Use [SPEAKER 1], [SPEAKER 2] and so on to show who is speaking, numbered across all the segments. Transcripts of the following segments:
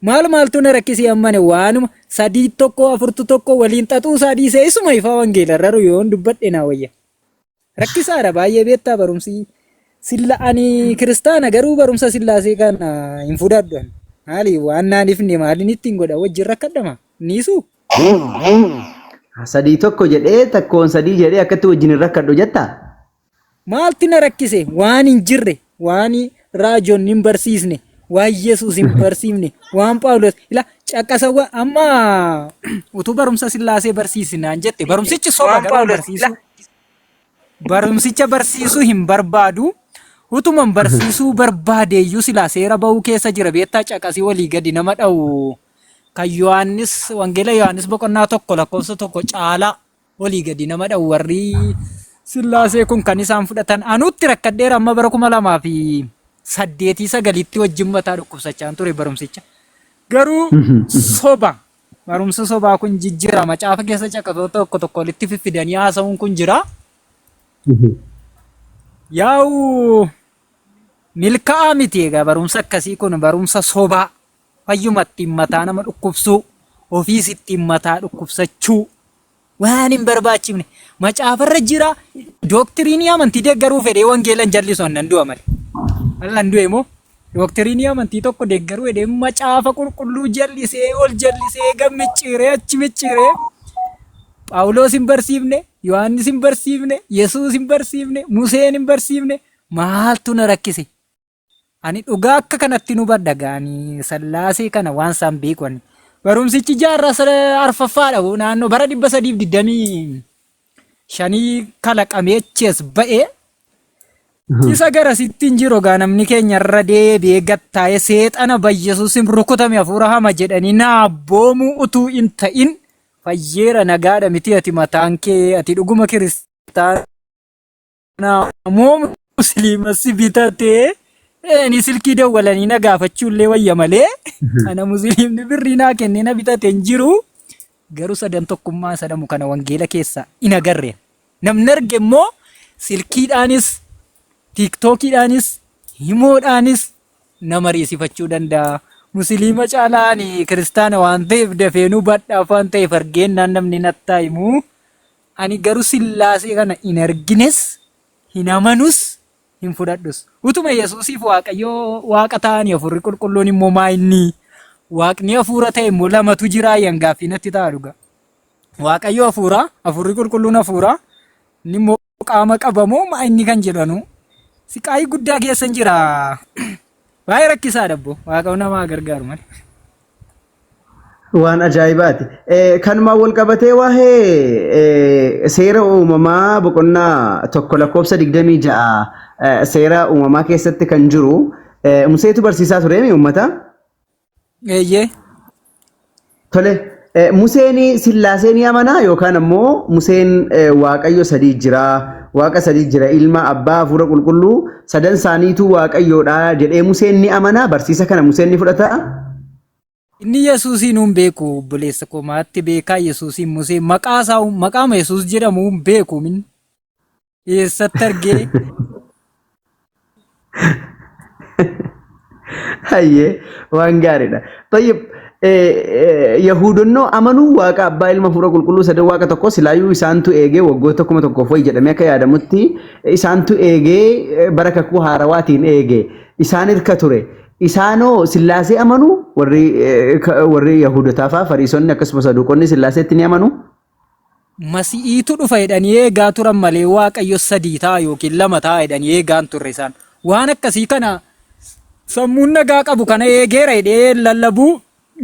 [SPEAKER 1] Maal maaltu na rakkisee ammane waanuma sadii tokko afurtu tokko waliin xaxuu isaa dhiisee isuma ifaa wangeela irra yoon dubbadhe naa wayya. Rakkisaadha baay'ee beektaa barumsi silla ani kiristaana garuu barumsa sillaasee kana hin fudhadhu ani. Maali waan naan ifne maalin ittiin godha wajjin rakkadhama niisuu.
[SPEAKER 2] Sadii tokko jedhee takkoon sadii jedhee akkatti wajjin hin rakkadhu jettaa?
[SPEAKER 1] Maalti na rakkise waan hin jirre waan raajonni hin barsiisne waan Yesuus hin barsiifne waan Phaawulos ila caqasawwan amma utuu barumsa sillaasee barsiisinaan jette barumsichi soba
[SPEAKER 3] Waan
[SPEAKER 1] garuu hin
[SPEAKER 3] Phaawulos ila
[SPEAKER 1] barsiisu barumsicha barsiisuu hin barbaadu utuman barsiisuu barbaadeeyyuu silaa seera ba'uu keessa jira beektaa caqasii walii gadi nama dha'u kan Yohaannis wangeela Yohaannis boqonnaa 1 lakkoofsa 1 caalaa olii gadi nama dha'u warri sillaasee kun kan isaan fudhatan anuutti rakkadheera amma bara 2008 sagalitti wajjin mataa dhukkubsachaan ture barumsicha. Garuu soba barumsa sobaa kun jijjiira macaafa keessa caqasoota tokko tokko walitti fiffidanii haasa'uun kun jira. Yaa'u milkaa'aa miti egaa barumsa akkasii kun barumsa sobaa fayyuma ittiin mataa nama dhukkubsuu ofiis ittiin mataa dhukkubsachuu waan hin barbaachifne macaafarra jira dooktiriinii amantii deeggaruu fedhee wangeela hin jallisu annan du'a malee. Allan du'e moo dooktiriinii amantii tokko deeggaruu fedhee macaafa qulqulluu jallisee ol jallisee gad micciiree achi micciiree Phaawulos hin barsiifne, Yohaannis hin barsiifne, Yesuus hin barsiifne, Museen hin barsiifne maaltu na rakkise? Ani dhugaa akka kanatti nu hubadha gaani sallaasee kana waan isaan beeku ani. Barumsichi jaarraa arfaffaadha naannoo bara 325 kalaqamee achi as ba'ee isa garasitti hin jiru gaa namni keenya irra deebi'ee gattaa'ee seexana bayyesuusin rukutame hafuura hama jedhanii naa abboomuu utuu hin ta'in fayyeera nagaadha miti ati mataan kee ati dhuguma kiristaana moo musliima si bitatee ni silkii dawwalanii na gaafachuullee wayya malee ana musliimni birrii naa kennee na bitate hin jiru garuu sadan tokkummaa sadamu kana wangeela keessa hin agarre namni arge immoo silkiidhaanis tiiktookiidhaanis himoodhaanis na mariisifachuu danda'a. Musliima caalaa ani kiristaana waan ta'eef dafee nu badhaaf waan ta'eef argeennaan namni nattaa himu. Ani garuu sillaasee kana hin argines, hin amanus, hin fudhadhus. Utuma Yesuusiif Waaqayyo Waaqa ta'anii hafuurri qulqulluun immoo maa inni? Waaqni hafuura ta'e immoo lamatu jiraa yan gaaffii natti ta'a dhugaa. Waaqayyo hafuura, hafuurri qulqulluun hafuura, inni immoo qaama qaba moo maa inni kan jedhanu siqaayii guddaa keessan jira. Baay'ee rakkisaadha abbo. Waaqayyo namaa gargaaru malee.
[SPEAKER 2] Waan ajaa'ibaati. Kanumaan wal qabatee waa'ee seera uumamaa boqonnaa 1 lakkoofsa 26 seera uumamaa keessatti kan jiru Museetu barsiisaa tureemi uummata.
[SPEAKER 1] Eeyyee.
[SPEAKER 2] Tole, Museen Sillaasee ni amanaa yookaan ammoo Museen Waaqayyo sadii jira, Waaqa sadii jira, ilma abbaa hafuura qulqulluu sadan isaaniituu Waaqayyoodha jedhee Museen ni amanaa barsiisa kana Museen ni fudhataa?
[SPEAKER 1] Inni Yesuusiin hin beeku obboleessa koo maatti beekaa Yesuusiin Musee maqaa isaa maqaama Yesuus jedhamu hin beeku min eessatti argee
[SPEAKER 2] Hayyee waan gaariidha. Tayyib Yahuudonnoo amanuu waaqa abbaa ilma hafuura qulqulluu sadan waaqa tokko silaayyuu isaantu eegee waggoota 1000 wayi jedhamee akka yaadamutti isaantu eegee bara kakuu haarawaatiin eege isaan hirka ture. Isaanoo Sillaasee amanu warri warri Yahuudotaa fa'aa Fariisonni akkasumas Saduuqonni Sillaaseetti ni amanu.
[SPEAKER 1] Masi'iitu dhufa jedhanii eegaa turan malee Waaqayyo sadii ta'a yookiin lama ta'a jedhanii eegaa hin turre isaan. Waan akkasii kana sammuun nagaa qabu kana eegeera jedhee lallabuu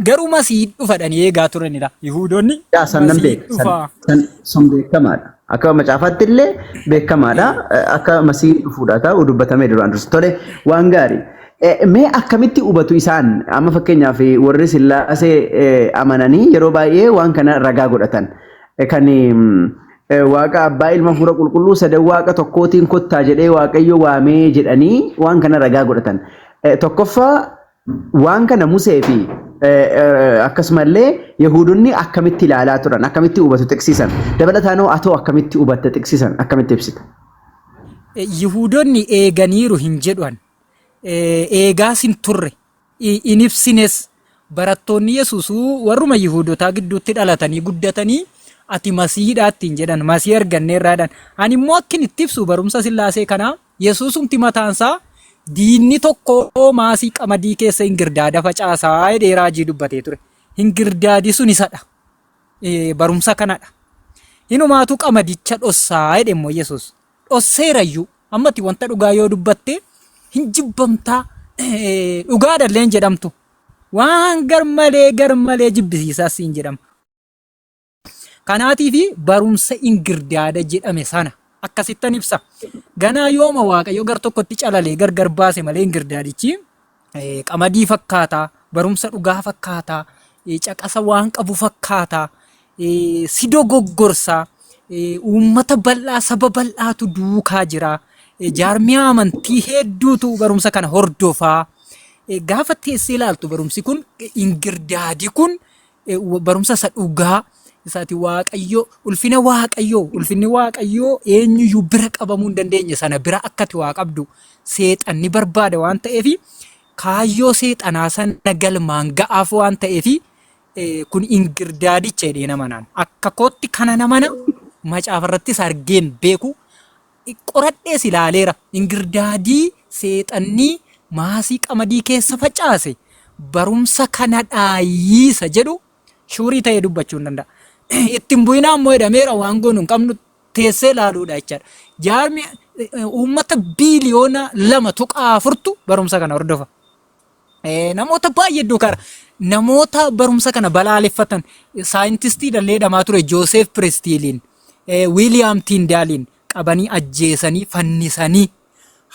[SPEAKER 1] garuu Masi'ii dhufa jedhanii eegaa turanidha. Yihuudonni
[SPEAKER 2] Yaa san nan
[SPEAKER 1] Masi'ii
[SPEAKER 2] beeka. San,
[SPEAKER 1] dhufa.
[SPEAKER 2] san, sun beekamaadha. Akka macaafaatti illee beekamaadha. Akka masiin dhufuudha ta'u dubbatamee duraan dursa. Tole waan gaarii. Mee akkamitti hubatu isaan amma fakkeenyaaf warri sillaasee amananii yeroo baay'ee waan kana ragaa godhatan. Kan waaqa abbaa ilma hafuura qulqulluu sadan waaqa tokkootiin kottaa jedhee waaqayyo waamee jedhanii waan kana ragaa godhatan. Tokkoffaa Waan kana Musee fi akkasumallee Yahuudonni akkamitti ilaalaa turan, akkamitti hubatu xiqsiisan. Dabalataan hoo atoo akkamitti hubatta xiqsiisan, akkamitti ibsita?
[SPEAKER 1] Yihuudonni eeganiiru hin jedhu an. Eegaas hin turre, hin ibsines. Barattoonni Yesuusuu warruma Yihuudotaa gidduutti dhalatanii guddatanii ati Masiihidha ittiin jedhan, Masiih arganneerra jedhan. Ani immoo akkin itti ibsu barumsa Sillaasee kanaa Yesuusumti mataansaa diinni tokko maasii qamadii keessa ingirdaada facaasaa jedhee raajii dubbatee ture. Ingirdaadi sun isadha. Barumsa kanadha. Hinumaatu qamadicha dhossaa jedhe immoo Yesuus. Dhosseerayyuu. Ammati wanta dhugaa yoo dubbatte hin jibbamtaa dhugaadha illee hin jedhamtu. Waan garmalee garmalee jibbisiisaas siin jedhama. Kanaatiif barumsa ingirdaada jedhame sana akkasittan ibsa. Ganaa yooma Waaqayyo gar tokkotti calalee gargar baase malee ingirdaadichi qamadii fakkaataa, barumsa dhugaa fakkaataa, caqasa waan qabu fakkaataa, si dogoggorsaa, uummata bal'aa saba bal'aatu duukaa jira. Jaarmiyaa amantii hedduutu barumsa kana hordofaa. Gaafa teessee ilaaltu barumsi kun ingirdaadi kun barumsa isa dhugaa isaati Waaqayyo ulfina Waaqayyoo ulfinni Waaqayyoo eenyuyyuu bira qabamuu hin dandeenye sana bira akkati waa qabdu seexanni barbaada waan ta'eef kaayyoo seexanaa sana galmaan ga'aaf waan ta'eef kun ingirdaadicha jedhee nama naan akka kootti kana namana macaafa irrattis argeen beeku Qoradhees ilaaleera. Ingirdaadii seexannii maasii qamadii keessa facaase barumsa kanadhaayii isa jedhu shuurii ta'ee dubbachuu hin danda'a. Itti hin bu'inaa immoo jedhameera waan goonu hin qabnu teessee ilaaluudha jechaadha. Jaarmi uummata biiliyoona 2.4tu barumsa kana hordofa. Namoota baay'ee duukaa namoota barumsa kana balaaleffatan saayintistii dallee dhamaa ture Jooseef Pirestiiliin Wiiliyaam Tiindaaliin qabanii ajjeesanii fannisanii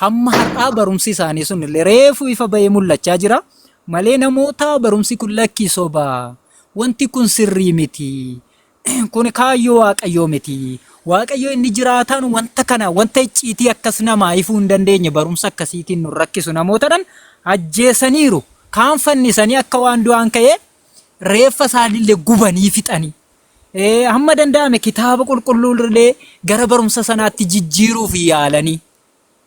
[SPEAKER 1] hamma har'aa barumsi isaanii sun illee reefu ifa bahee mul'achaa jira malee namoota barumsi kun lakkii sobaa wanti kun sirrii miti Kun kaayyoo Waaqayyoo miti. Waaqayyo inni jiraataan wanta kana wanta icciitii akkas namaa ifuu hin dandeenye barumsa akkasiitiin nu rakkisu namootadhan ajjeesaniiru. Kaan fannisanii akka waan du'aan ka'ee reeffa isaaniillee gubanii fixanii. Hamma danda'ame kitaaba qulqulluullee gara barumsa sanaatti jijjiiruuf yaalanii.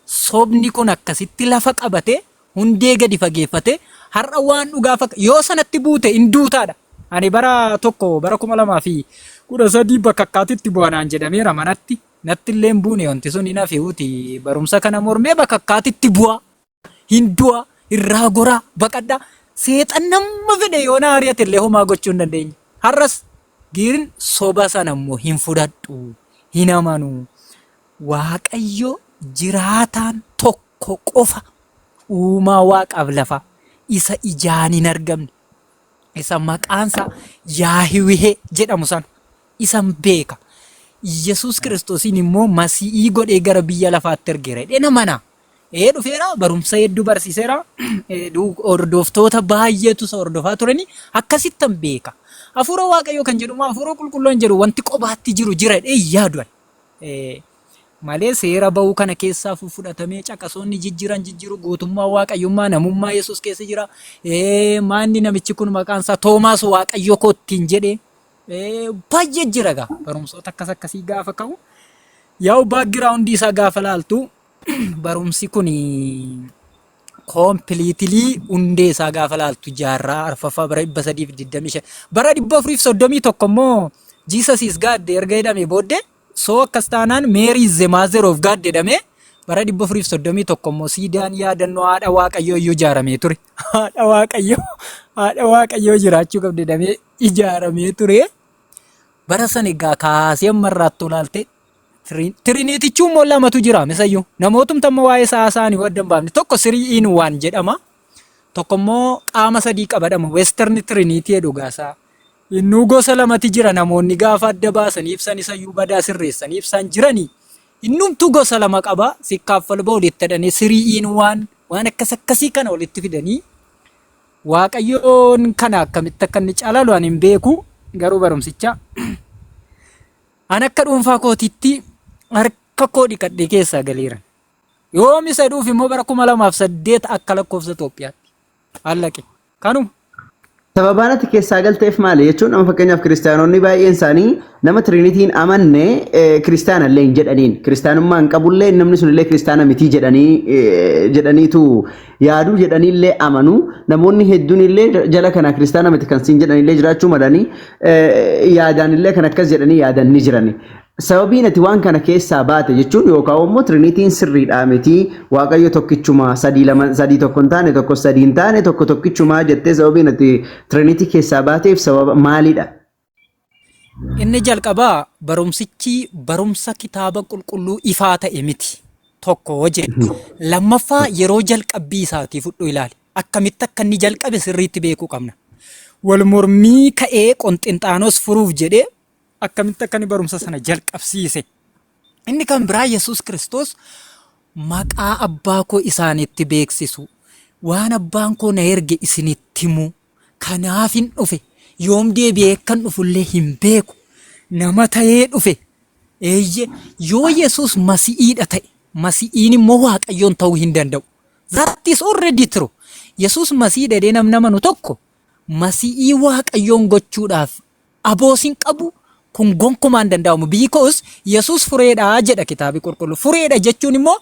[SPEAKER 1] Sobni kun akkasitti lafa qabate hundee gadi fageeffate har'a waan dhugaa fakka yoo sanatti buute hin duutaadha. Ani bara tokko bara 2013 bakka akkaatitti bu'a naan jedhameera manatti. Natti illee hin buune wanti sun hin hafeewuti barumsa kana mormee bakka akkaatitti bu'a. Hin du'a irraa goraa baqadhaa. Seexan nama fedhe yoo na ari'ate illee homaa gochuu hin dandeenye. Har'as giirin soba sana immoo hin fudhadhu hin amanu. Waaqayyo jiraataan tokko qofa uumaa waaqaaf lafaa isa ijaan hin argamne isa maqaansaa Yaahiwihee jedhamu sana isan beeka. Yesuus Kiristoosiin immoo masi'ii godhee gara biyya lafaatti ergeera jedhee namana. Ee dhufeera barumsa hedduu barsiiseera hordoftoota baay'eetu isa hordofaa turani akkasittan beeka. Hafuura Waaqayyoo kan jedhu immoo hafuura qulqulluu kan jedhu wanti qobaatti jiru jira jedhee hin yaadu ani. Malee seera ba'uu kana keessaa fudhatamee caqasoonni jijjiran jijjiru guutummaa waaqayyummaa namummaa Yesuus keessa jira. Maanni namichi kun maqaan isaa Toomaas waaqayyo koo ittiin jedhe baay'ee jira egaa barumsoota akkas akkasii gaafa ka'u. Yaa'u baakgiraawundii isaa gaafa laaltu barumsi kun koompiiliitilii hundee isaa gaafa laaltu jaarraa arfaffaa bara 325 bara 431 immoo Jesus is God erga jedhamee booddee soo akkas taanaan Mary is the mother of God jedhamee bara 431 immoo siidaan yaadannoo haadha waaqayyoo iyyuu ijaaramee ture. Haadha waaqayyoo haadha waaqayyoo jiraachuu qabdi jedhamee ijaaramee ture. Bara san egaa kaasee amma irraatti olaalte Tiriniitichuu immoo lamatu jira misayyuu. Namootumti amma waa'ee isaa haasa'anii wadda hin baafne. Tokko sirii in waan jedhama. Tokko immoo qaama sadii qabadhama. Western Trinity jedhu gaasaa. Innuu gosa lamati jira namoonni gaafa adda baasanii ibsan isayyuu badaa sirreessanii ibsan jiranii. Innumtuu gosa lama qaba. Sikkaaffalba walitti jedhanii sirii in waan waan akkas akkasii kana walitti fidanii Waaqayyoon kana akkamitti akka inni calalu ani hin beeku garuu barumsicha An akka dhuunfaa kootiitti harka koo dhiqadhee keessaa galeera. Yoom isa dhuuf immoo bara 2008 akka lakkoofsa Itoophiyaatti. Allaqe. Kanuma.
[SPEAKER 2] Sababaan ati keessaa galteef maali jechuun, amma fakkeenyaaf kiristaanonni baay'een isaanii nama Trinityn amanne kiristaana illee hin jedhaniin, kiristaanummaa hin qabullee, namni sun illee kiristaana mitii jedhaniitu yaaduu, jedhanii illee amanu. Namoonni hedduun illee jala kana kiristaana miti kan siin jedhan illee jiraachuu malanii, yaadaan illee kan akkas jedhanii yaadan ni jirani. Sababiin ati waan kana keessaa baate jechuun yookaan immoo Trinityn sirriidhaa miti, Waaqayyo tokkichuma, sadii lama, sadii tokko hin taane, tokko sadii hin taane, tokko tokkichumaa jettee, sababiin ati Trinity keessaa baateef sababa maalidha?
[SPEAKER 1] Inni jalqabaa barumsichi barumsa kitaaba qulqulluu ifaa ta'e miti. Tokko jedhe. Lammaffaa, yeroo jalqabbii isaatii fudhu ilaali. Akkamitti akka inni jalqabe sirriitti beekuu qabna. Wal mormii ka'ee Qonxinxaanos furuuf jedhee akkamitti akka inni barumsa sana jalqabsiise. Inni kan biraa, Yesuus Kiristoos maqaa abbaa koo isaanitti beeksisu. Waan abbaan koo na erge isinitti himu. Kanaaf hin dhufe. Yoom deebi'ee akkan dhufullee hin beeku. Nama ta'ee dhufe. Eeyye, yoo Yesuus masi'iidha ta'e, masi'iin immoo Waaqayyoon ta'uu hin danda'u. That is already true. Yesuus masii jedhee namni amanu tokko masi'ii Waaqayyoon gochuudhaaf aboos hin qabu, kun gonkumaa hin danda'amu. Because Yesuus fureedha jedha kitaabi qulqulluu. Fureedha jechuun immoo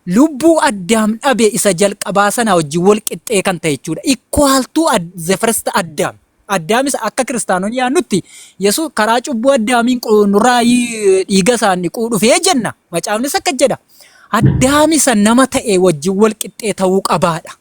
[SPEAKER 1] lubbuu Addaam dhabe isa jalqabaa sana wajjin wal qixxee kan ta'e jechuudha. Equal to the first Addaam. Addaamis akka kiristaanonni yaadnutti Yesuus karaa cubbuu Addaamiin nurraa dhiiga isaan dhiquu dhufee jenna. Macaafnis akka jedha. Addaam isa nama ta'e wajjin wal qixxee ta'uu qabaadha.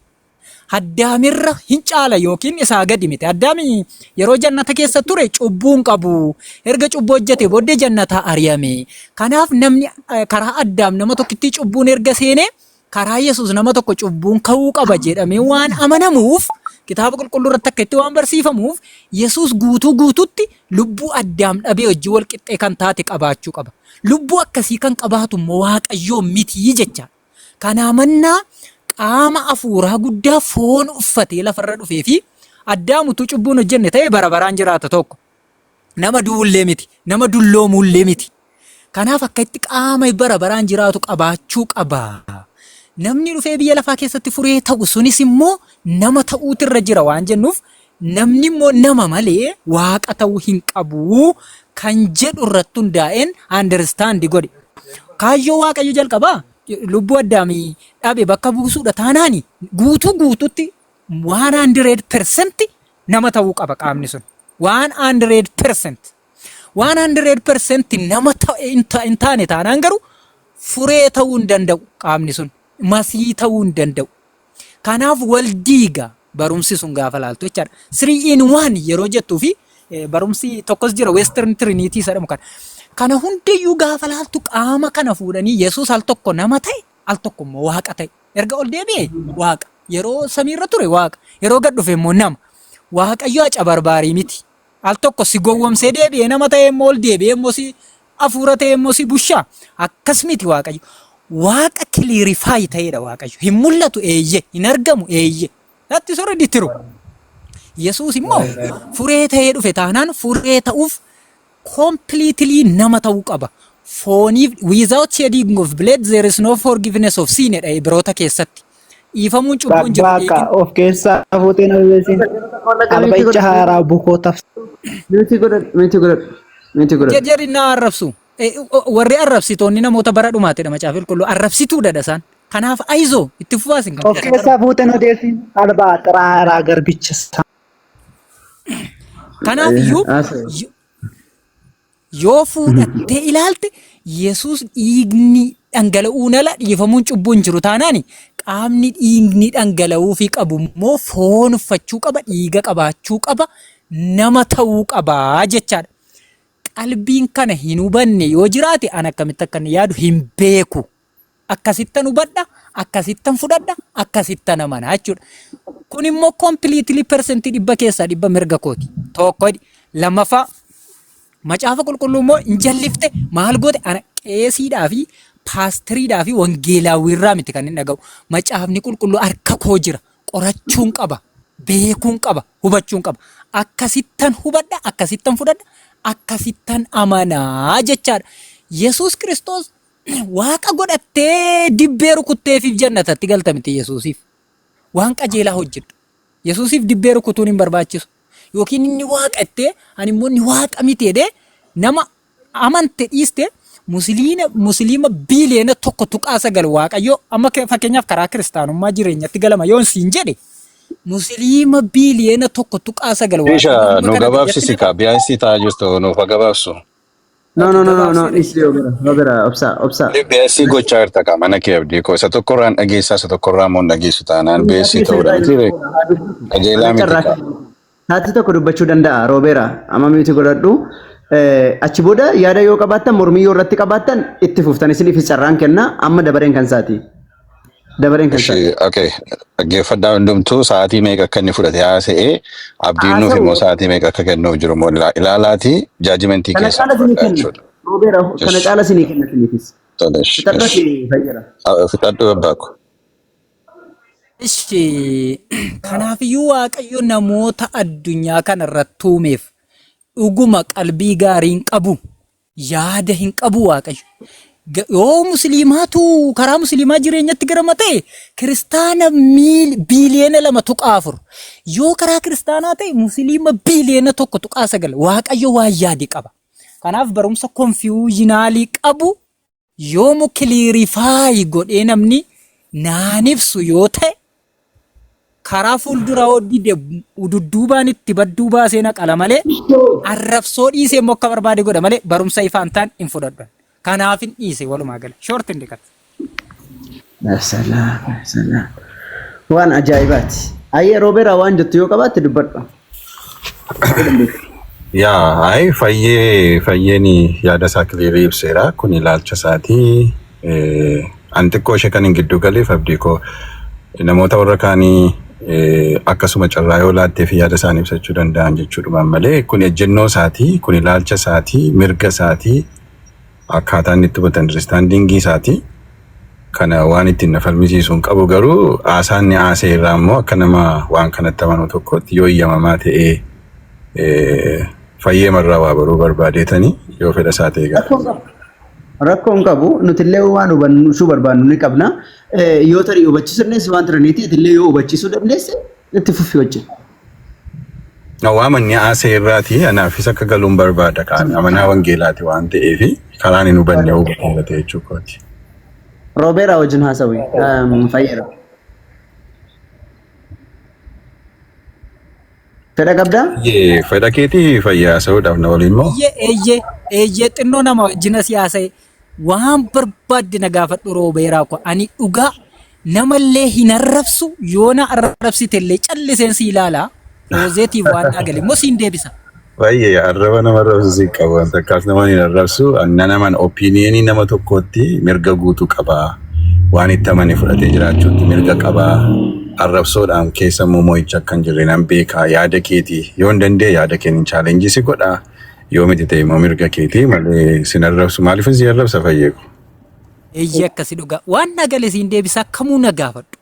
[SPEAKER 1] Addaamirra hin caala yookiin isaa gadi miti. Addaami yeroo jannata keessa ture cubbuu hin qabu. Erga cubbuu hojjete booddee jannataa ari'ame. Kanaaf namni karaa Addaam nama tokkittii cubbuun erga seenee, karaa Yesuus nama tokko cubbuun ka'uu qaba jedhamee waan amanamuuf, kitaaba qulqulluu irratti akka itti waan barsiifamuuf, Yesuus guutuu guututti lubbuu Addaam dhabee wajjin wal qixxee kan taate qabaachuu qaba. Lubbuu akkasii kan qabaatu immoo Waaqayyoo mitii jecha. Kanaa mannaa qaama afuuraa guddaa foon uffatee lafarra dhufee fi Addaam utuu cubbuun hojjenne ta'e bara baraan jiraata tokko. Nama du'ullee miti, nama dulloomuullee miti. Kanaaf akka itti qaama bara baraan jiraatu qabaachuu qaba. Namni dhufee biyya lafaa keessatti furee ta'u sunis immoo nama ta'uutu irra jira waan jennuuf, namni immoo nama malee waaqa ta'uu hin qabu kan jedhu irratti hundaa'een understand godhe. Kaayyoo Waaqayyo jalqabaa lubbuu Addaamii dhabe bakka buusuudha taanaani, guutuu guututti 100% nama ta'uu qaba qaamni sun. 100%. 100% nama hin taane taanaan garuu furee ta'uu hin danda'u qaamni sun. Masii ta'uu hin danda'u. Kanaaf wal diiga barumsi sun gaafa laaltu jechaadha. Three in one yeroo jettuu fi barumsi tokkos jira, Western Trinity jedhamu kana. Kana hundiyyuu gaafa laaltu qaama kana fuudhanii Yesuus al tokko nama ta'e, al tokko immoo waaqa ta'e. Erga ol deebi'e waaqa. Yeroo samiirra ture waaqa. Yeroo gad dhufe immoo nama. Waaqayyo aca barbaarii miti. Al tokko si gowwomsee deebi'ee nama ta'e immoo ol deebi'ee immoo si hafuura ta'e immoo si bushaa. Akkas miti Waaqayyo. Waaqa clarify ta'edha Waaqayyo. Hin mul'atu eeyye, hin argamu eeyye. That is already true. Yesuus immoo furee ta'ee dhufe taanaan, furee ta'uuf completely nama ta'uu qaba. Fooniif without shedding of blood there is no forgiveness of sin jedha Ibroota keessatti. Dhiifamuun cubbuun jiru
[SPEAKER 3] Bakka
[SPEAKER 1] dhiigni.
[SPEAKER 3] Of keessaa fuuteen odeessin alba'icha haaraa bukoo taf.
[SPEAKER 2] Mute godhadhu, mute godhadhu, mute godhadhu.
[SPEAKER 1] Jarri na arrabsu. Warri arrabsitoonni namoota bara dhumaatidha, macaafa qulqulluu arrabsituudha isaan. Kanaaf ayizoo itti fufaasin kan
[SPEAKER 3] Of keessaa fuuteen odeessin albaa xiraaraa garbicha isaa.
[SPEAKER 1] Kanaaf iyyuu yoo fuudhattee ilaalte, Yesuus dhiigni dhangala'uun ala dhiifamuun cubbuu hin jiru taanaan, qaamni dhiigni dhangala'uufii qabu immoo foon uffachuu qaba, dhiiga qabaachuu qaba, nama ta'uu qaba jechaadha. Qalbiin kana hin hubanne yoo jiraate, an akkamitti akka inni yaadu hin beeku. Akkasittan hubadha, akkasittan fudhadha, akkasittan amana jechuudha. Kun immoo completely 100% mirga kooti. Tokko lammaffaa, macaafa qulqulluu immoo hin jallifte maal goote, ana qeesiidhaa fi paastiriidhaa fi wangeelaawwiirraa miti kan hin dhaga'u. Macaafni qulqulluu harka koo jira. Qorachuun qaba. Beekuun qaba. Hubachuun qaba. Akkasittan hubadha, akkasittan fudhadha, akkasittan amanaa jechaadha. Yesuus Kiristoos waaqa godhattee dibbee rukutteefiif jannatatti galta miti Yesuusiif. Waan qajeelaa hojjedhu. Yesuusiif dibbee rukutuun hin barbaachisu. Yookiin inni waaqa jettee ani immoo inni waaqa miti jedhee nama amante dhiiste musliina musliima biiliyoona 1.9 waaqayyo amma fakkeenyaaf karaa kiristaanummaa jireenyatti galama yoon siin jedhe musliima biiliyoona 1.9
[SPEAKER 4] Isha
[SPEAKER 1] waaqayyo amma
[SPEAKER 4] nu
[SPEAKER 1] kana biyyatti
[SPEAKER 4] gabaabsisi
[SPEAKER 1] naqa.
[SPEAKER 4] kaa BIC taa'aa jirtu nuuf haa gabaabsu.
[SPEAKER 2] No,
[SPEAKER 1] Okay,
[SPEAKER 2] no, no, no, no,
[SPEAKER 1] gabaabsee
[SPEAKER 2] dhiisi yoo bira, obsa, obsa.
[SPEAKER 4] BIC gochaa jirta kaa mana kee abdii koo isa tokkorraan dhageessaa isa tokkorraa immoo hin dhageessu taanaan BIC ta'uudha miti ree qajeelaa
[SPEAKER 2] Ana
[SPEAKER 4] miti
[SPEAKER 2] carraa
[SPEAKER 4] kaa.
[SPEAKER 2] Haati tokko dubbachuu danda'a Roobeera amma miti godhadhu. Achi booda yaada yoo qabaattan mormii yoo irratti qabaattan itti fuftan isiniifis carraan kenna amma dabareen kan isaati. Dabareen kan isaati.
[SPEAKER 4] Ishi okay dhaggeeffadhaa hundumtuu sa'aatii meeqa akka inni fudhate haasa'ee abdiin nuuf
[SPEAKER 2] Haasa'u
[SPEAKER 4] immoo sa'aatii meeqa akka kennuuf jiru immoo ilaalaati jaajimentii
[SPEAKER 2] kana
[SPEAKER 4] keessan
[SPEAKER 2] caala isinii
[SPEAKER 4] fudhadhaa
[SPEAKER 2] kenna.
[SPEAKER 4] jechuudha.
[SPEAKER 2] Roobeera kana
[SPEAKER 4] Ish
[SPEAKER 2] caala isinii kenna isiniifis.
[SPEAKER 4] tole ish
[SPEAKER 2] Fixadhu
[SPEAKER 4] ish
[SPEAKER 2] ati fayyada.
[SPEAKER 4] Fixadhu abbaa ko.
[SPEAKER 1] Ishi kanaafiyyuu Waaqayyo namoota addunyaa kana irratti uumeef dhuguma qalbii gaarii hin qabu, yaada hin qabu Waaqayyo. Yoo musliimaatu karaa musliimaa jireenyatti garama ta'e kiristaana biiliyoona 2.4 yoo karaa kiristaanaa ta'e musliima biiliyoona 1.9 Waaqayyo waan yaade qaba. Kanaaf barumsa konfiyuuzhinaalii qabu yoomu kiliirifaayi godhee namni naan ibsu yoo ta'e karaa fuulduraa yoo dide dudduubaan itti badduu baasee naqala malee arrabsoo dhiisee immoo akka barbaade godha malee barumsa ifaan ta'an hin fudhadhu. Kanaaf hin dhiise walumaa gala. Short and cut.
[SPEAKER 2] Salaam, salaam. Waan ajaa'ibaati. Ayyee Roobeera waan jettu yoo qabaatte dubbadhu.
[SPEAKER 4] Yaa ay fayyee fayyeen yaada isaa kiliirii ibseera. Kun ilaalcha isaatii. Ani xiqqoo ishee kan hin giddu galeef abdii koo namoota warra kaanii akkasuma carraa yoo laattee fi yaada isaanii ibsachuu danda'an jechuudhumaan malee kun ejjennoo isaatii, kun ilaalcha isaatii, mirga isaatii, akkaataa inni itti hubatan understandingii isaatii. Kana waan ittiin na falmisiisu hin qabu garuu haasaan inni haasa'e irraa immoo akka nama waan kanatti amanu tokkotti yoo eeyyamamaa ta'ee fayyee marraa waa baruu barbaadeetanii yoo fedha isaa ta'e
[SPEAKER 2] Rakkoo
[SPEAKER 4] gaafa.
[SPEAKER 2] hin qabu. Rakkoo hin qabu. Nutillee waan hubachuu barbaannu ni qabna. Yoo tarii hubachiisuu dandeesse waan turaniiti atillee yoo hubachiisuu dandeesse itti fufi wajjin.
[SPEAKER 4] Waan inni haasa'e irraati anaafis akka galuun barbaada kaan amanaa wangeelaati waan ta'eef karaan hin hubanne hubateera ta'e jechuu kooti.
[SPEAKER 2] Roobeeraa wajjin haasawi. Fayyeera. Fedha qabdaa?
[SPEAKER 4] Yee, fedha keetii fayyaa haasa'uudhaaf na waliin moo?
[SPEAKER 1] Eeyyee eeyyee eeyyee xinnoo nama wajjin asii haasa'e waan barbaadde na gaafadhu roobeeraa ko ani dhugaa namallee hin arrabsu yoo na arrabsite illee calliseen si ilaala poozeetiif waan naa gale immoo siin deebisa.
[SPEAKER 4] Baay'ee arraba nama arrabsu si qabu. Wanta akkas nama hin arrabsu. Anna naman opinion nama tokkootti mirga guutuu qaba. Waan itti amane fudhatee jiraachuutti mirga qaba. Arrabsoodhaan keessa immoo mo'icha akka hin jirre nan beeka. Yaada keeti. Yoo hin danda'e yaada keen hin challenge si godha. Yoo miti ta'e immoo mirga keeti malee sin arrabsu. Maaliif si arrabsa fayyeeku?
[SPEAKER 1] Eeyyee akkasi dhugaa waan naa gale siin deebisa kamuu na gaafadhu.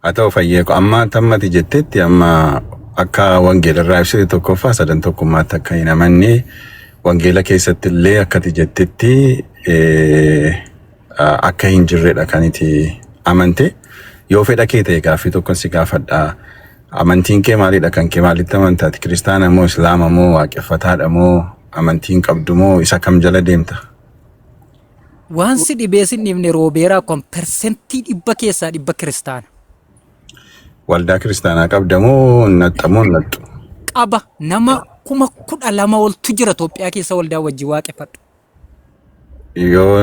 [SPEAKER 4] Haa ta'u fayyeeku amma tammati jettetti amma akka wangeela irraa ibsite tokkoffaa sadan tokkummaatti akka hin amanne wangeela keessatti illee akkati jettetti akka hin jirredha kan itti amante. Yoo fedha kee ta'e gaaffii tokkon si gaafadha. Amantiin kee maalidha? Kan kee maalitti amantaati? Kiristaana moo Islaama moo waaqeffataadha moo amantiin qabdu moo isa kam jala deemta?
[SPEAKER 1] Waan si dhibee sin dhibne roobeeraa kun 100% keessaa 100 kiristaana.
[SPEAKER 4] Waldaa kiristaanaa qabda moo naxxa moo hin naxxu?
[SPEAKER 1] Qaba nama 12,000 oltu jira Itoophiyaa keessa waldaa wajjin waaqeffadhu.
[SPEAKER 4] Yoo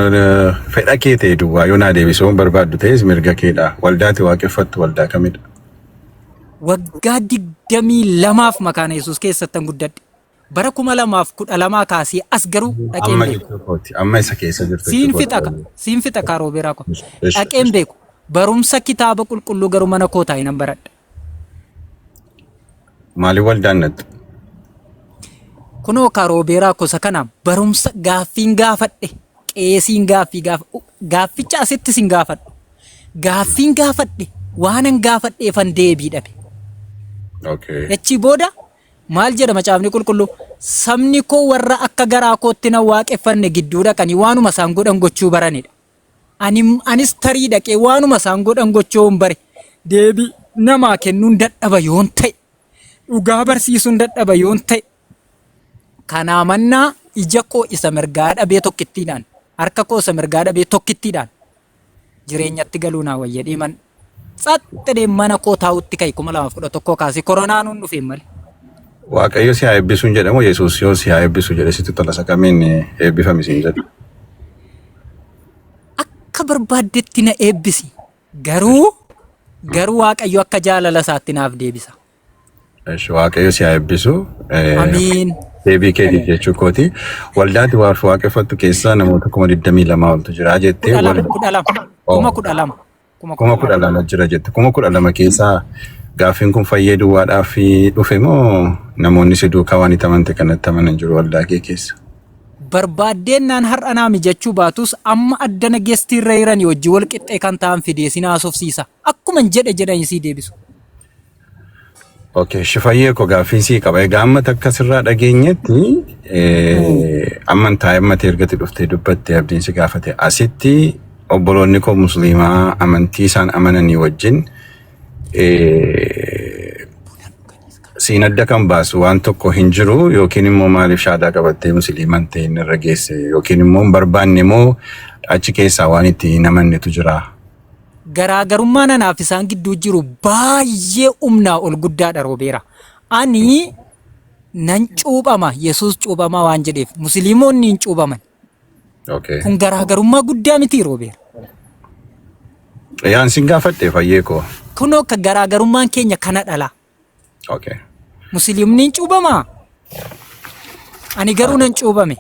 [SPEAKER 4] fedha kee ta'e duwwaa yoo naa deebisuu hin barbaaddu ta'es mirga keedha. Waldaati waaqeffattu waldaa kamidha?
[SPEAKER 1] Waggaa 22f makaana Yesuus keessattan guddadhe. Bara 2012 kaasee as garuu dhaqee hin
[SPEAKER 4] Amma
[SPEAKER 1] beeku.
[SPEAKER 4] jechuu kooti. Amma isa keessa jirtu
[SPEAKER 1] Siin
[SPEAKER 4] jechuu kooti.
[SPEAKER 1] fixa ka, siin fixa kaa roobeeraa ko.
[SPEAKER 4] Ish, ish,
[SPEAKER 1] Dhaqee hin
[SPEAKER 4] ish.
[SPEAKER 1] beeku. Barumsa kitaaba qulqulluu garuu mana koo taa'ee nan baradha.
[SPEAKER 4] Maaliif waldaan nattu?
[SPEAKER 1] Kunoo kaa roobeeraa ko isa kana barumsa gaaffiin gaafadhe qeesiin gaaffii gaafa gaafficha asitti sin gaafadhu. Gaaffiin gaafadhe waanan gaafadheefan deebii dhabe.
[SPEAKER 4] Okay.
[SPEAKER 1] Achii booda Maal jedha macaafni qulqulluu? Sabni koo warra akka garaa kootti na waaqeffanne gidduu dhaqanii waanuma isaan godhan gochuu baranidha. Ani, anis tarii dhaqee waanuma isaan godhan gochuu yoon bare, deebii namaa kennuun dadhaba yoon ta'e, Dhugaa barsiisuun dadhaba yoon ta'e kanaa mannaa ija koo isa mirgaa dhabee tokkittiidhaan harka koo isa mirgaa dhabee tokkittiidhaan jireenyatti galuu naa wayya deeman tsaxxedhee mana koo taa'utti ka'e 2011 kaasee koronaan hun dhufeen malee.
[SPEAKER 4] Waaqayyo si haa eebbisuun jedhamu Yesuus yoo si haa eebbisu jedhe sitti tola sakamiin eebbifami siin jedhu.
[SPEAKER 1] Akka barbaaddetti na eebbisi. Garuu garuu Waaqayyo akka jaalala isaatti naaf deebisa.
[SPEAKER 4] Eshi Waaqayyo si haa eebbisu.
[SPEAKER 1] Amiin.
[SPEAKER 4] Deebii keetiif jechuu kooti. Waldaatti waaf waaqeffattu keessaa namoota 22,000 oltu jira jettee.
[SPEAKER 1] 12 12 12,000.
[SPEAKER 4] 12,000 jira jette. 12,000 keessaa gaaffiin kun fayyee duwwaadhaaf dhufe moo namoonni si duukaa waan itti amante kanatti amanan jiru waldaa kee keessa?
[SPEAKER 1] Barbaaddeen har'a naa mijachuu baatus amma addana geestiirra jiranii wajjin wal qixxee kan ta'an fidee si haasofsiisa. Akkuma jedhe jedhanii sii deebisu.
[SPEAKER 4] Okay, shifayyee koo gaaffiin sii qaba. Egaa amma takka sirraa dhageenyetti amantaa ammatti ergatti dhuftee dubbatte abdiin si gaafate. Asitti obboloonni koo musliimaa amantii isaan amananii wajjin siin adda kan baasu waan tokko hin jiru yookiin immoo maaliif shaadaa qabattee musliiman ta'e inni irra geesse yookiin immoo hin barbaanne moo achi keessaa waan itti hin amannetu jira.
[SPEAKER 1] Garaagarummaan anaaf isaan gidduu jiru baay'ee humnaa ol guddaadha roobeera. Ani nan cuuphama Yesuus cuuphamaa waan jedheef musliimonni hin cuuphaman.
[SPEAKER 4] Okay.
[SPEAKER 1] Kun garaagarummaa guddaa miti roobeera.
[SPEAKER 4] Yaan sin gaafadhe fayyee koo.
[SPEAKER 1] Kunoo akka garaagarummaan keenya kana dhala.
[SPEAKER 4] Okay.
[SPEAKER 1] Musliimni hin cuuphamaa? Ani garuu nan cuuphame.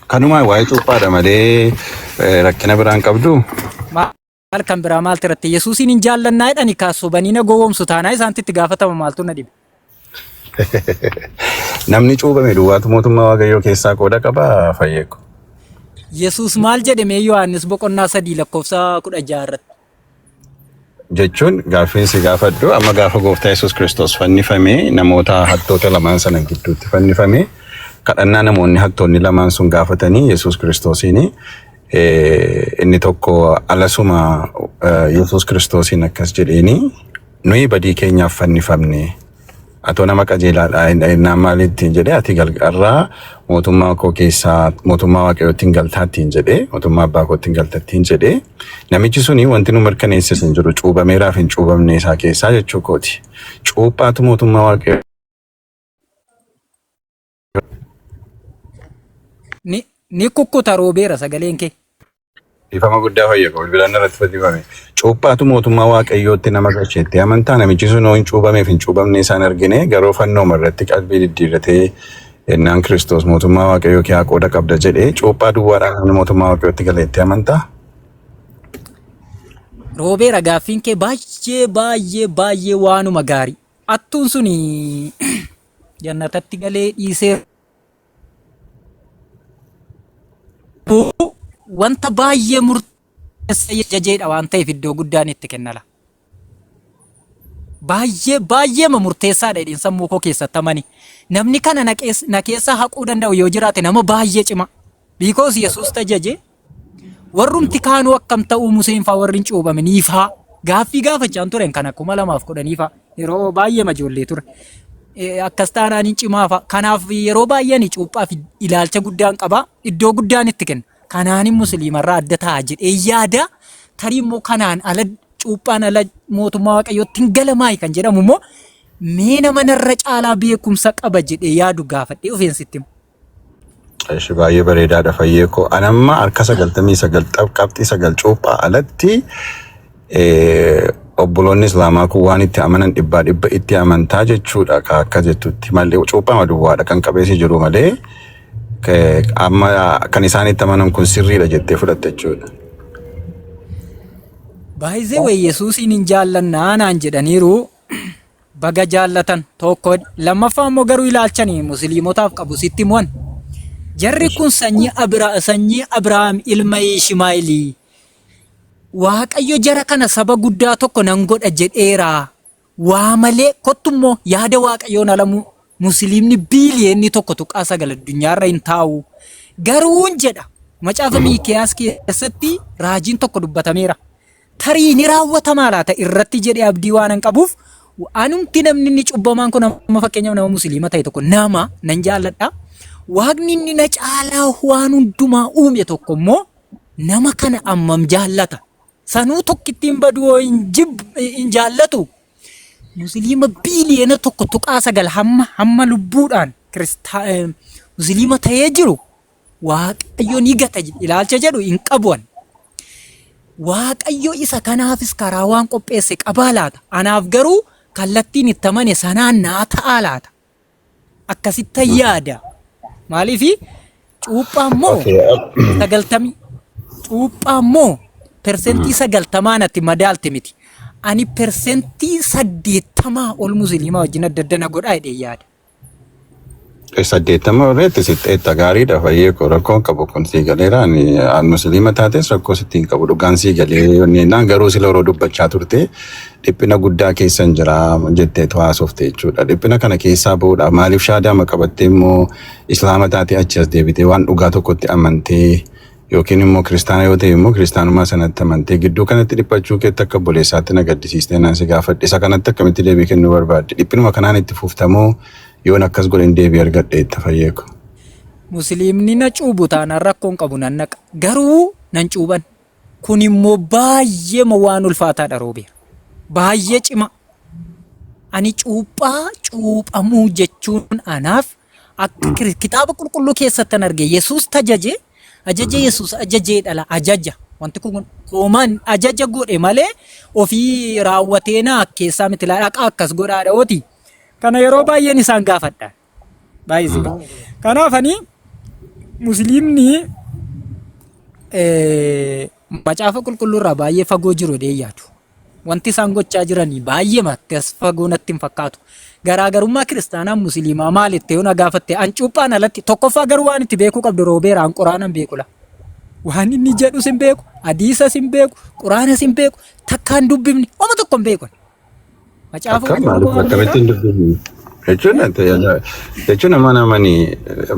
[SPEAKER 4] Kanumaa waa'ee cuuphaadha malee rakkina biraan qabdu.
[SPEAKER 1] Maal kan biraa maaltu irratti Yesuusiin hin jaallannaa jedhani kaasobanii na gowwoomsu taanaa isaantti itti gaafatama maaltu na dhibe.
[SPEAKER 4] Namni cuuphame duwwaatu mootummaa Waaqayyoo keessaa qooda qabaa fayyee koo.
[SPEAKER 1] Yesuus maal jedhe mee Yohaannis boqonnaa 3 lakkoofsa 16 irratti.
[SPEAKER 4] Jechuun gaaffiin si gaafadhu amma gaafa gooftaa Yesuus Kiristoos fannifamee namoota hattoota lamaan sana gidduutti fannifamee kadhannaa namoonni hattoonni lamaan sun gaafatanii Yesuus Kiristoosiin inni tokko alasuma Yesuus Kiristoosiin akkas jedheeni nuyi badii keenyaaf fannifamne atoo nama qajeelaadha innaan maalitti jedhee ati galgarraa mootummaa koo keessaa mootummaa waaqayyootti hin galtaattiin jedhee mootummaa abbaa kootti hin galtattiin jedhee namichi suni wanti nu mirkaneesses hin jiru cuubameeraaf hin cuubamne isaa keessaa jechuu kooti. Cuuphaatu mootummaa waaqayyoo
[SPEAKER 1] Ni kukkuta roobeera sagaleen kee.
[SPEAKER 4] Dhiifama guddaa fayya qabu bilbilaan irratti fayyadamame. Cuuphaatu mootummaa waaqayyootti nama galcheetti amantaa namichi sun hin cuubameef hin cuubamne isaan argine garuu fannooma irratti qalbii diddiirratee ennaan Kiristoos mootummaa waaqayyoo kee haa qooda qabda jedhee cuuphaa duwwaadhaan namni mootummaa waaqayyootti galeetti amantaa.
[SPEAKER 1] Roobeera gaaffiin kee baay'ee baay'ee baay'ee waanuma gaarii. Attuun suni jannatatti galee dhiisee wanta baay'ee murteessa jajeedha waan ta'eef iddoo guddaan itti kennala. Baay'ee baay'eema murteessaadha jedheen sammuu koo keessatti amani. Namni kana na keessaa haquu danda'u yoo jiraate nama baay'ee cima. Because Yesuus tajaje warrumti kaanuu akkam ta'uu Museen faa warri hin cuuphamanii faa gaaffii gaafachaan turen kana 2010 faa yeroo baay'ee ijoollee ture. Akkas taanaan hin cimaa faa. Kanaaf yeroo baay'ee ani cuuphaaf ilaalcha guddaan qaba. Iddoo guddaan itti kenna. Kanaan musliimarraa adda ta'a jedhee yaada. Tarii immoo kanaan ala cuuphaan ala mootummaa waaqayyootti hin galamaayi kan jedhamu immoo mee nama narra caalaa beekumsa qaba jedhee yaadu gaafadhee ofeen sitti hima.
[SPEAKER 4] Eshi baay'ee bareedaadha fayyee koo. Ani amma harka 99 qabxii 9 cuuphaa alatti obboloonni islaamaa kun waan itti amanan dhibbaa dhibba itti amantaa jechuudha ka akka jettutti malee cuuphaa duwwaadha kan qabeessi jiru malee amma kan isaan itti amanan kun sirriidha jettee fudhatte jechuudha.
[SPEAKER 1] Baay'ee wayi Yesuusiin hin jaallannaa naan jedhaniiru. Baga jaallatan tokko lammaffaa immoo garuu ilaalchani musliimotaaf qabu sitti himuan. Jarri kun sanyii Abira sanyii Abrahaam ilma Ishimaayilii. Waaqayyo jara kana saba guddaa tokko nan godha jedheera. Waa malee kottu immoo yaada Waaqayyoon ala musliimni biiliyoonni 1.9 addunyaarra hin taa'u. Garuun jedha macaafa Miikiyaas keessatti raajiin tokko dubbatameera. Tarii ni raawwatamaa laata irratti jedhee abdii waanan qabuuf Anumti namni inni cubbamaan kun amma fakkeenyaaf nama musliima ta'e tokko nama nan jaalladha. Waaqni inni na caalaa waan hundumaa uume tokko immoo nama kana ammam jaallata. Sanuu tokkittiin baduu hoo hin hin jaallatu. Musliima biiliyoona 1.9 hamma lubbuudhaan musliima ta'ee jiru Waaqayyo ni gata ilaalcha jedhu hin qabu ani. Waaqayyo isa kanaafis karaa waan qopheesse qabaa laata? Anaaf garuu kallattiin itti amane sanaan naa ta'aa laata? Akkasittan yaada. Maaliif cuuphaa immoo 90 cuuphaa immoo 90% natti madaalte miti. Ani 80% ol musliimaa wajjin adda adda na godhaa jedhee yaada.
[SPEAKER 4] 80 irratti sixxeetta gaariidha fayyee koo rakkoon qabu kun sii galeera ani an musliima taates rakkoo sitti hin qabu dhugaan sii galee yonnaan garuu sila yeroo dubbachaa turte dhiphina guddaa keessan jira jetteetu haasofte jechuudha dhiphina kana keessaa bahuudhaaf maaliif shaadaama qabattee immoo islaama taatee achi as deebitee waan dhugaa tokkotti amantee yookiin immoo kiristaana yoo ta'e immoo kiristaanummaa sanatti amantee gidduu kanatti dhiphachuu keetti akka obboleessaatti na gaddisiistee naan si gaafadhe isa kanatti akkamitti deebii kennuu barbaadde dhiphinuma kanaan itti fuftamoo yoon akkas godhen deebii argadhe itti fayyeeku.
[SPEAKER 1] Musliimni na cuubu taanaan rakkoon qabu nan naqa. Garuu nan cuuban. Kun immoo baay'eema waan ulfaataadha Roobeer. Baay'ee cima. Ani cuuphaa cuuphamuu jechuun anaaf akka kitaaba qulqulluu keessattan arge Yesuus tajaje ajaja Yesuus ajajee dhala ajaja wanti kun hoomaan ajaja godhe malee ofii raawwatee naa keessaa miti laa dhaqaa akkas godhaa dha'ooti. Kana yeroo baay'een isaan gaafadha. Baay'ee. Kanaaf ani musliimni macaafa qulqulluu irraa baay'ee fagoo jiru jedhee yaadu. Wanti isaan gochaa jiranii baay'ee as fagoo natti hin fakkaatu. Garaagarummaa kiristaanaa musliimaa maal itti yoo na gaafatte an cuuphaan alatti tokkoffaa garuu waan itti beekuu qabdu roobeera an quraana hin beeku la. Waan inni jedhus hin beeku, hadiisas hin beeku, quraanas hin beeku, takkaan dubbifne oma tokko hin beeku. Macaafa
[SPEAKER 4] Akkam
[SPEAKER 1] qulqulluu
[SPEAKER 4] maaliif
[SPEAKER 1] qofaan
[SPEAKER 4] akkamitti
[SPEAKER 1] beeka.
[SPEAKER 4] hin dubbifne? Jechuun jechuun amma namani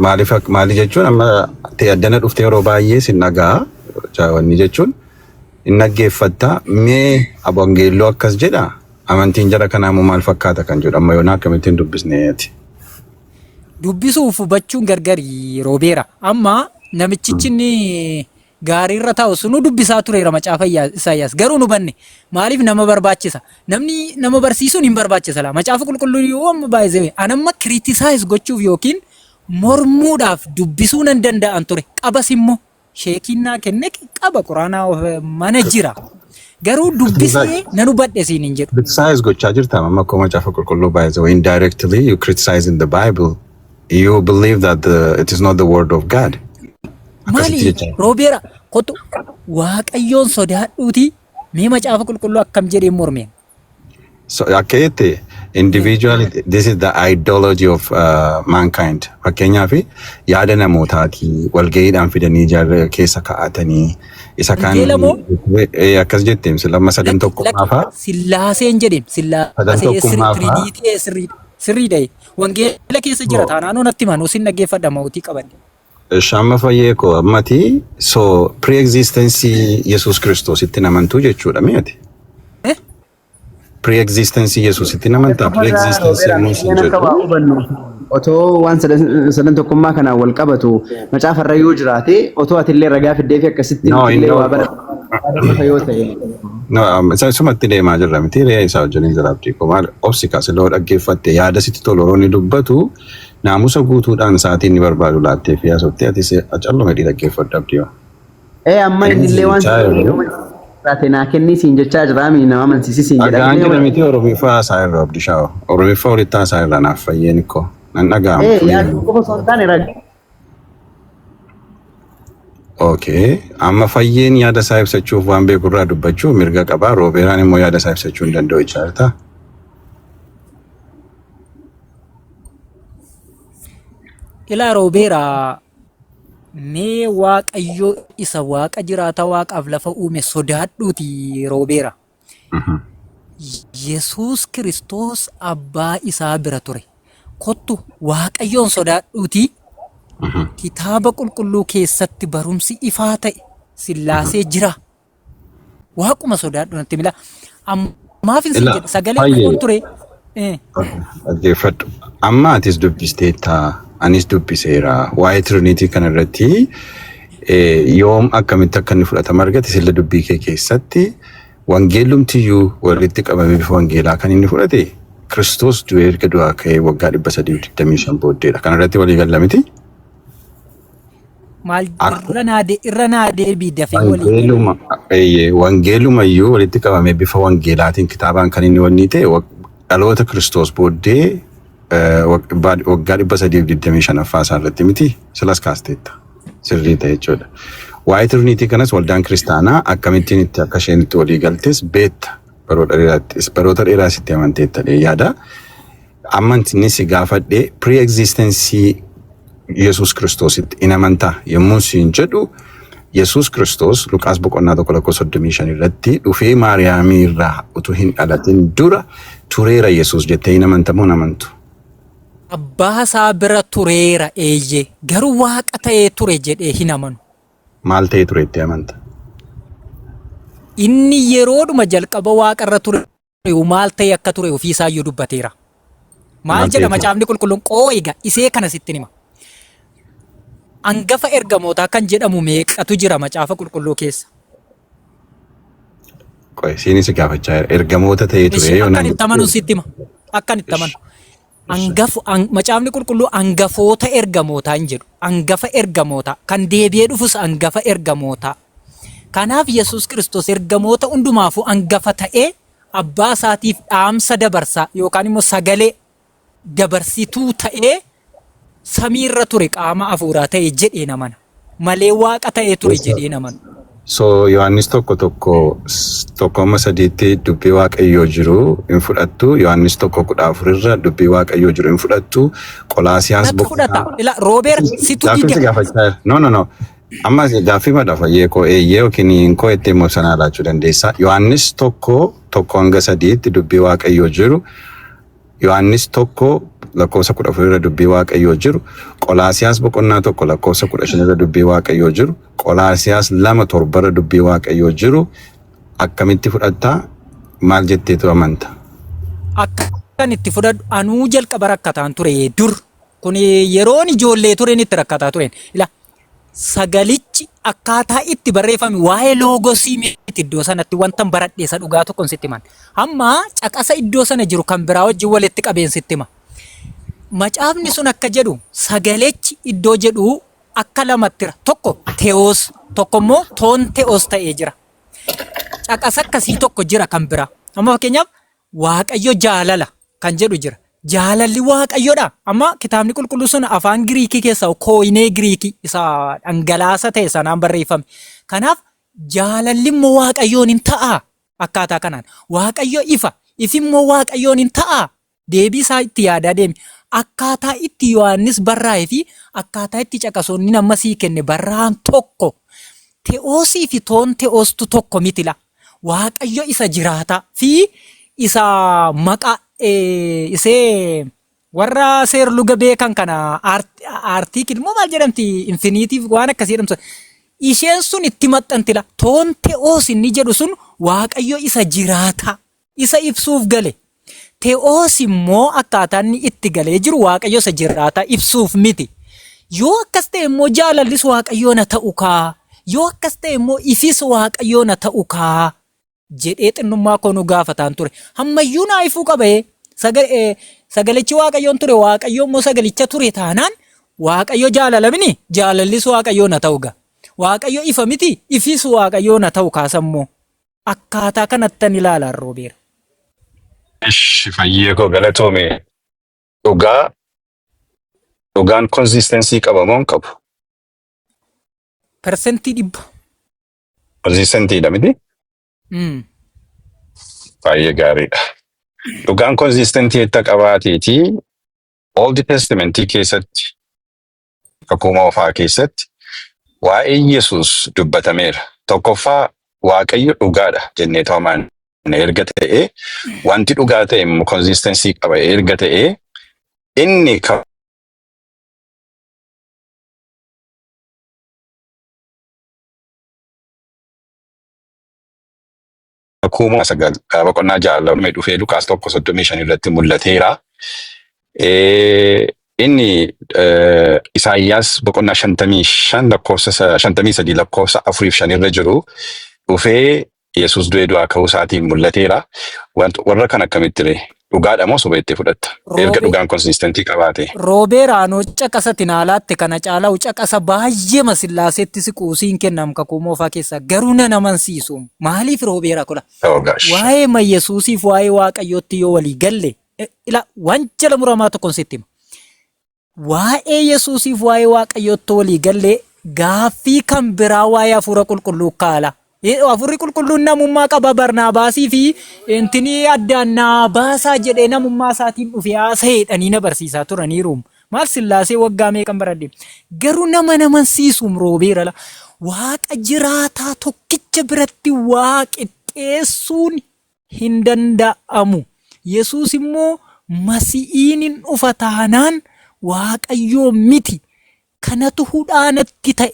[SPEAKER 4] maaliif maali jechuun amma ta'e addana dhuftee yeroo baay'ee sin dhagaa wanni jechuun hin dhaggeeffatta mee abangeelloo akkas jedha amantiin jara kanaa immoo maal fakkaata kan jedhu amma yoonaa akkamitti hin dubbisneeti.
[SPEAKER 1] Dubbisuuf hubachuun gargari roobeera. Amma namichichi inni gaariirra taa'u sunuu dubbisaa tureera macaafa Isaayyaas. Garuu hin hubanne. Maaliif nama barbaachisa? Namni nama barsiisuun hin barbaachisa laa. Macaafa qulqulluu yoo amma baay'isee an amma criticize gochuuf yookiin mormuudhaaf dubbisuu nan danda'an ture. Qabas immoo sheekiin naa kenne qaba quraanaa of mana jira. Garuu dubbisee nan hubadhe siin hin jedhu.
[SPEAKER 4] Criticize gochaa jirta amma akkuma macaafa qulqulluu by the way indirectly you criticizing the Bible you believe that it is not the word of God. Akkasitti
[SPEAKER 1] Maali
[SPEAKER 4] jechaa.
[SPEAKER 1] roobeera kottu waaqayyoon sodaadhuuti mee macaafa qulqulluu akkam jedhee mormeen.
[SPEAKER 4] So akka jette individuality this is the ideology of mankind. Fakkeenyaaf yaada namootaati walga'iidhaan fidanii jarra keessa kaa'atanii isa kaan
[SPEAKER 1] Wangeela moo?
[SPEAKER 4] Akkas jetteem sila amma sadan
[SPEAKER 1] Lakki
[SPEAKER 4] tokkummaa
[SPEAKER 1] lakki
[SPEAKER 4] faa
[SPEAKER 1] sillaaseen jedheem
[SPEAKER 4] sadan
[SPEAKER 1] sillaasee
[SPEAKER 4] tokkummaa faa
[SPEAKER 1] tiriiniitii sirriidha sirriidha. Wangeela keessa jira taanaan natti himaa sin dhaggeeffadha ma'uutii qabadhe.
[SPEAKER 4] Amma fayyee koo ammati so pre-existence Yesuus Kiristoositti amantuu jechuudha mi'ati.
[SPEAKER 1] Eh?
[SPEAKER 4] Pre-existence Yesuusitti amantaa pre-existence immoo sin
[SPEAKER 2] Akka
[SPEAKER 4] jedhu.
[SPEAKER 2] waa hubannu otoo waan sadan tokkummaa kanaan wal qabatu macaafarra yoo jiraate otoo atillee ragaa fiddee fi akkasitti
[SPEAKER 4] No,
[SPEAKER 2] nutillee
[SPEAKER 4] no.
[SPEAKER 2] waa bara yoo ta'e.
[SPEAKER 4] No, isa sumatti deemaa jirra miti ree isaa wajjin jira abdii koo maal obsi kaase loo dhaggeeffatte yaada sitti tolu yeroo inni dubbatu naamusa guutuudhaan sa'aatii inni barbaadu laattee fi haasofte atis calluma hidhii dhaggeeffadhu abdii.
[SPEAKER 2] Ee amma
[SPEAKER 4] Inni
[SPEAKER 2] innillee waan
[SPEAKER 4] jechaa
[SPEAKER 2] sadan
[SPEAKER 4] jiru.
[SPEAKER 2] jiraate naa kennii siin jechaa jira mi nama amansiisi siin jedha.
[SPEAKER 4] Dhagaan jira miti Oromiffaa haasaa irra abdii shaawa. Oromiffaa walitti haasaa irra naaf fayyeen koo nan dhaga'amu.
[SPEAKER 2] Ee yaada qofa osoo hin taane ragaa.
[SPEAKER 4] Okay. Amma fayyeen yaada isaa ibsachuuf waan beeku irraa dubbachuu mirga qabaa. Roobeeraan immoo yaada isaa ibsachuu hin danda'u jechaa jirta.
[SPEAKER 1] Ilaa roobeera mee waaqayyo isa waaqa jiraata waaqaaf lafa uume sodaadhuuti roobeera. Yesuus Kiristoos abbaa isaa bira ture. Kottu waaqayyoon sodaadhuuti kitaaba qulqulluu keessatti barumsi ifaa ta'e sillaasee jira. Waaquma sodaadhu natti mila. Ammaaf hin
[SPEAKER 4] Ilaa
[SPEAKER 1] jedhe sagalee
[SPEAKER 4] fayyee
[SPEAKER 1] qabuun ture.
[SPEAKER 4] Dhaggeeffadhu. Amma atis dubbisteetta, anis dubbiseera. Waa'ee Trinity kana irratti yoom akkamitti akka inni fudhatama argate silla dubbii kee keessatti wangeellumtiyyuu walitti qabamee bifa wangeelaa kan inni fudhate Kiristoos du'ee erga du'aa ka'ee waggaa 325 booddeedha. Kana irratti walii galla miti?
[SPEAKER 1] Maal irra naa irra naa deebii dafee walii gala.
[SPEAKER 4] Wangeeluma eeyyee wangeeluma iyyuu walitti qabamee bifa wangeelaatiin kitaabaan kan inni wanni ta'e dhaloota Kiristoos booddee waggaa 325ffaa isaa irratti miti silas kaasteetta. Sirrii ta'e jechuudha. Waa'ee Tiriniitii kanas waldaan kiristaanaa akkamittiin itti akka isheen itti walii galtes beetta baroota dheeraattis baroota dheeraas itti amanteetta yaada. Amma inni si gaafadhe pre-existence Yesuus Kiristoositti in amantaa yommuu siin jedhu, Yesuus Kiristoos Luqaas boqonnaa 1 lakkoofsa 35 irratti dhufee Maariyaamii irraa utuu hin dhalatin dura tureera Yesuus jettee hin amanta moo hin amantu?
[SPEAKER 1] Abbaa isaa bira tureera eeyyee, garuu waaqa ta'ee ture jedhee hin amanu.
[SPEAKER 4] Maal ta'ee ture jettee amanta?
[SPEAKER 1] Inni yeroodhuma jalqaba waaqa irra ture maal ta'e akka ture ofii isaayyuu dubbateera. Maal
[SPEAKER 4] Maal
[SPEAKER 1] jedha
[SPEAKER 4] ta'e ture?
[SPEAKER 1] Macaafni qulqulluun? Qoo egaa isee kana sittin hima. Angafa ergamootaa kan jedhamu meeqatu jira macaafa qulqulluu keessa?
[SPEAKER 4] Qoy siinis si gaafachaa jira. Ergamoota ta'ee ture
[SPEAKER 1] Ishi
[SPEAKER 4] yoo
[SPEAKER 1] akkan
[SPEAKER 4] naan
[SPEAKER 1] itti amanu sitti hima. Akkan itti amanu. Angafu macaafni qulqulluu angafoota ergamootaa hin jedhu. Angafa ergamootaa kan deebi'ee dhufus angafa ergamootaa. Kanaaf Yesuus Kiristoos ergamoota hundumaafuu angafa ta'ee abbaa isaatiif dhaamsa dabarsaa yookaan immoo sagalee dabarsituu ta'ee samiirra ture, qaama hafuuraa ta'e jedheen amana. Malee waaqa ta'ee ture jedheen amanu.
[SPEAKER 4] So Yohaannis 1 1 1 hamma 3tti dubbii Waaqayyoo jiru hin fudhattu. Yohaannis 1:14 irra dubbii Waaqayyoo jiru hin fudhattu. Qolaasiyaas
[SPEAKER 1] Natu fudhata.
[SPEAKER 4] boqonnaa
[SPEAKER 1] Ila Roobeer situ
[SPEAKER 4] Gaaffii si
[SPEAKER 1] dide.
[SPEAKER 4] gaafachaa jira. No, no, no. Amma gaaffii madha fayyee koo eeyyee yookiin hin koo itti immoo sanaa laachuu dandeessa. Yohaannis 1:1 hanga 3tti dubbii Waaqayyoo jiru. Yohaannis 1 lakkoofsa 14 irra dubbii Waaqayyoo jiru. Qolaasiyaas boqonnaa 1 lakkoofsa 15 irra dubbii Waaqayyoo jiru. Qolaasiyaas 2:7 irra dubbii Waaqayyoo jiru. Akkamitti fudhattaa? Maal jetteetu amanta?
[SPEAKER 1] Akkan itti fudhadhu anuu jalqaba rakkataan ture dur. Kun yeroon ijoollee tureen itti rakkataa tureen. Ila sagalichi akkaataa itti barreeffame waa'ee loogosii miti iddoo sanatti wanta baradhe isa dhugaa tokkon sitti himan. Amma caqasa iddoo sana jiru kan biraa wajjin walitti qabeen sitti hima. Macaafni sun akka jedhu sagalechi iddoo jedhu akka lamattira. Tokko teoos, tokko immoo toon teoos ta'ee jira. Caqasa akkasii tokko jira kan biraa. Amma fakkeenyaaf Waaqayyo jaalala kan jedhu jira. Jaalalli Waaqayyoodha. Amma kitaabni qulqulluu sun afaan Giriikii keessaa kooyinee Giriikii isa dhangalaasa ta'e sanaan barreeffame. Kanaaf jaalalli immoo Waaqayyoon hin ta'a akkaataa kanaan. Waaqayyo ifa. Ifi immoo Waaqayyoon hin ta'a. Deebii isaa itti yaadaa deemi. Akkaataa itti Yohaannis barraa'ee fi akkaataa itti caqasoonni nama sii kenne barraa'an tokko. Te'oosii fi toon te'oostu tokko miti la. Waaqayyo isa jiraataa fi isa maqaa isee warra seerluga beekan kana aartiikil moo maal jedhamti, infiniitiif waan akkasii jedhamtu. Isheen sun itti maxxanti la. Toon te'oos inni jedhu sun Waaqayyo isa jiraataa isa ibsuuf gale. Te'oos immoo akkaataa inni itti galee jiru Waaqayyo isa jiraataa ibsuuf miti. Yoo akkas ta'e immoo jaalallis Waaqayyoo na ta'u kaa. Yoo akkas ta'e immoo ifis Waaqayyoo na ta'u kaa jedhee xinnummaa koo nu gaafataan ture. Hammayyuu naa ifuu qabee sagalichi Waaqayyoon ture, Waaqayyo immoo sagalicha ture taanaan Waaqayyo jaalala mini, jaalallis Waaqayyoo na ta'u ga. Waaqayyo ifa miti, ifis Waaqayyoo na ta'u kaasammoo. Akkaataa kanattan ilaalaan Roobeera.
[SPEAKER 4] Ishi fayyee koo galatoome. Dhugaa dhugaan consistency qaba moo hin qabu?
[SPEAKER 1] 100%.
[SPEAKER 4] Consistentidha miti? Baay'ee gaariidha. Dhugaan consistency itti qabaateeti Old Testamentii keessatti, Kakuu Moofaa keessatti waa'ee Yesuus dubbatameera. Tokkoffaa, Waaqayyo dhugaadha jennee toomaan erga ta'e, wanti dhugaa ta'e immoo consistency qaba erga ta'e, inni Kakuu 9 boqonnaa 6 dhufee Luqaas 1:35 irratti mul'ateera. Inni Isaayyaas boqonnaa 55 lakkoofsa 53 lakkoofsa 4 fi 5 irra jiru dhufee Yesuus du'ee du'aa ka'uu isaatiin mul'ateera. Warra kan akkamitti ree? Dhugaadha moo soba itti fudhatta? Erga dhugaan consistency qabaate.
[SPEAKER 1] Roobeeraanoo caqasati naalaatti kana caalaa caqasa baay'ee masillaaseetti si quusiin kennam kakuu moofaa keessaa, garuu nan amansiisu. Maaliif, Roobeeraa kola?
[SPEAKER 4] Oh gosh.
[SPEAKER 1] Waa'ee ma Yesuusiif waa'ee Waaqayyootti yoo walii galle, ila waan jala muramaa tokkoon sitti hima. Waa'ee Yesuusiif waa'ee Waaqayyootti walii galle, gaaffii kan biraa waa'ee hafuura qulqulluu kaala. Hafuurri qulqulluun namummaa qaba. Barnaabaasii fi intinii addaan naa baasaa jedhee namummaa isaatiin dhufee haasa'eedhanii na barsiisaa turaniiru. Maal, sillaasee waggaa meeqan baradhe. Garuu nama namansiisuum, Roobeera la. Waaqa jiraataa tokkicha biratti waa qixxeessuun hin danda'amu. Yesuus immoo masi'iin hin dhufa taanaan Waaqayyoo miti. Kanatu hudhaanatti ta'e.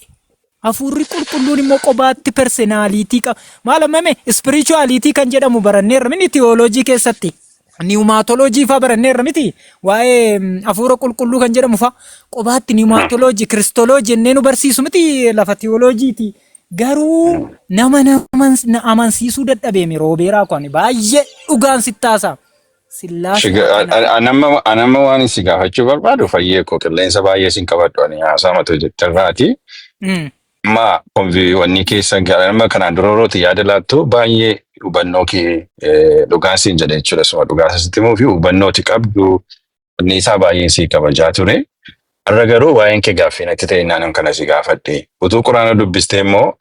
[SPEAKER 1] Hafuurri qulqulluun immoo qobaatti personality qaba. Maal ammame, spirituality kan jedhamu baranneerra mini theology keessatti. Pneumatology faa baranneerra miti. Waa'ee hafuura qulqulluu kan jedhamu faa qobaatti pneumatology, Christology jennee nu barsiisu miti lafa theologyti. Garuu nama na amansiisuu dadhabeemi, Roobeeraa koo, ani baay'ee dhugaan sittaasa. Sillaasee kana.
[SPEAKER 4] Anamma waan si gaafachuu barbaadu, fayyee koo, qilleensa baay'ee sin qabadhu, ani haasaa matu jettarraati. Ma wanni keessa amma kanaan dura yeroo yaada laattu baay'ee hubannoo kee dhugaan siin jedhe jechuudha. Suma dhugaa sitti himuu fi hubannooti qabdu wanni isaa baay'ee sii kabajaa ture. Har'a garuu waa'een kee gaaffii natti ta'e naanan kana si gaafadhe. Utuu quraana dubbistee immoo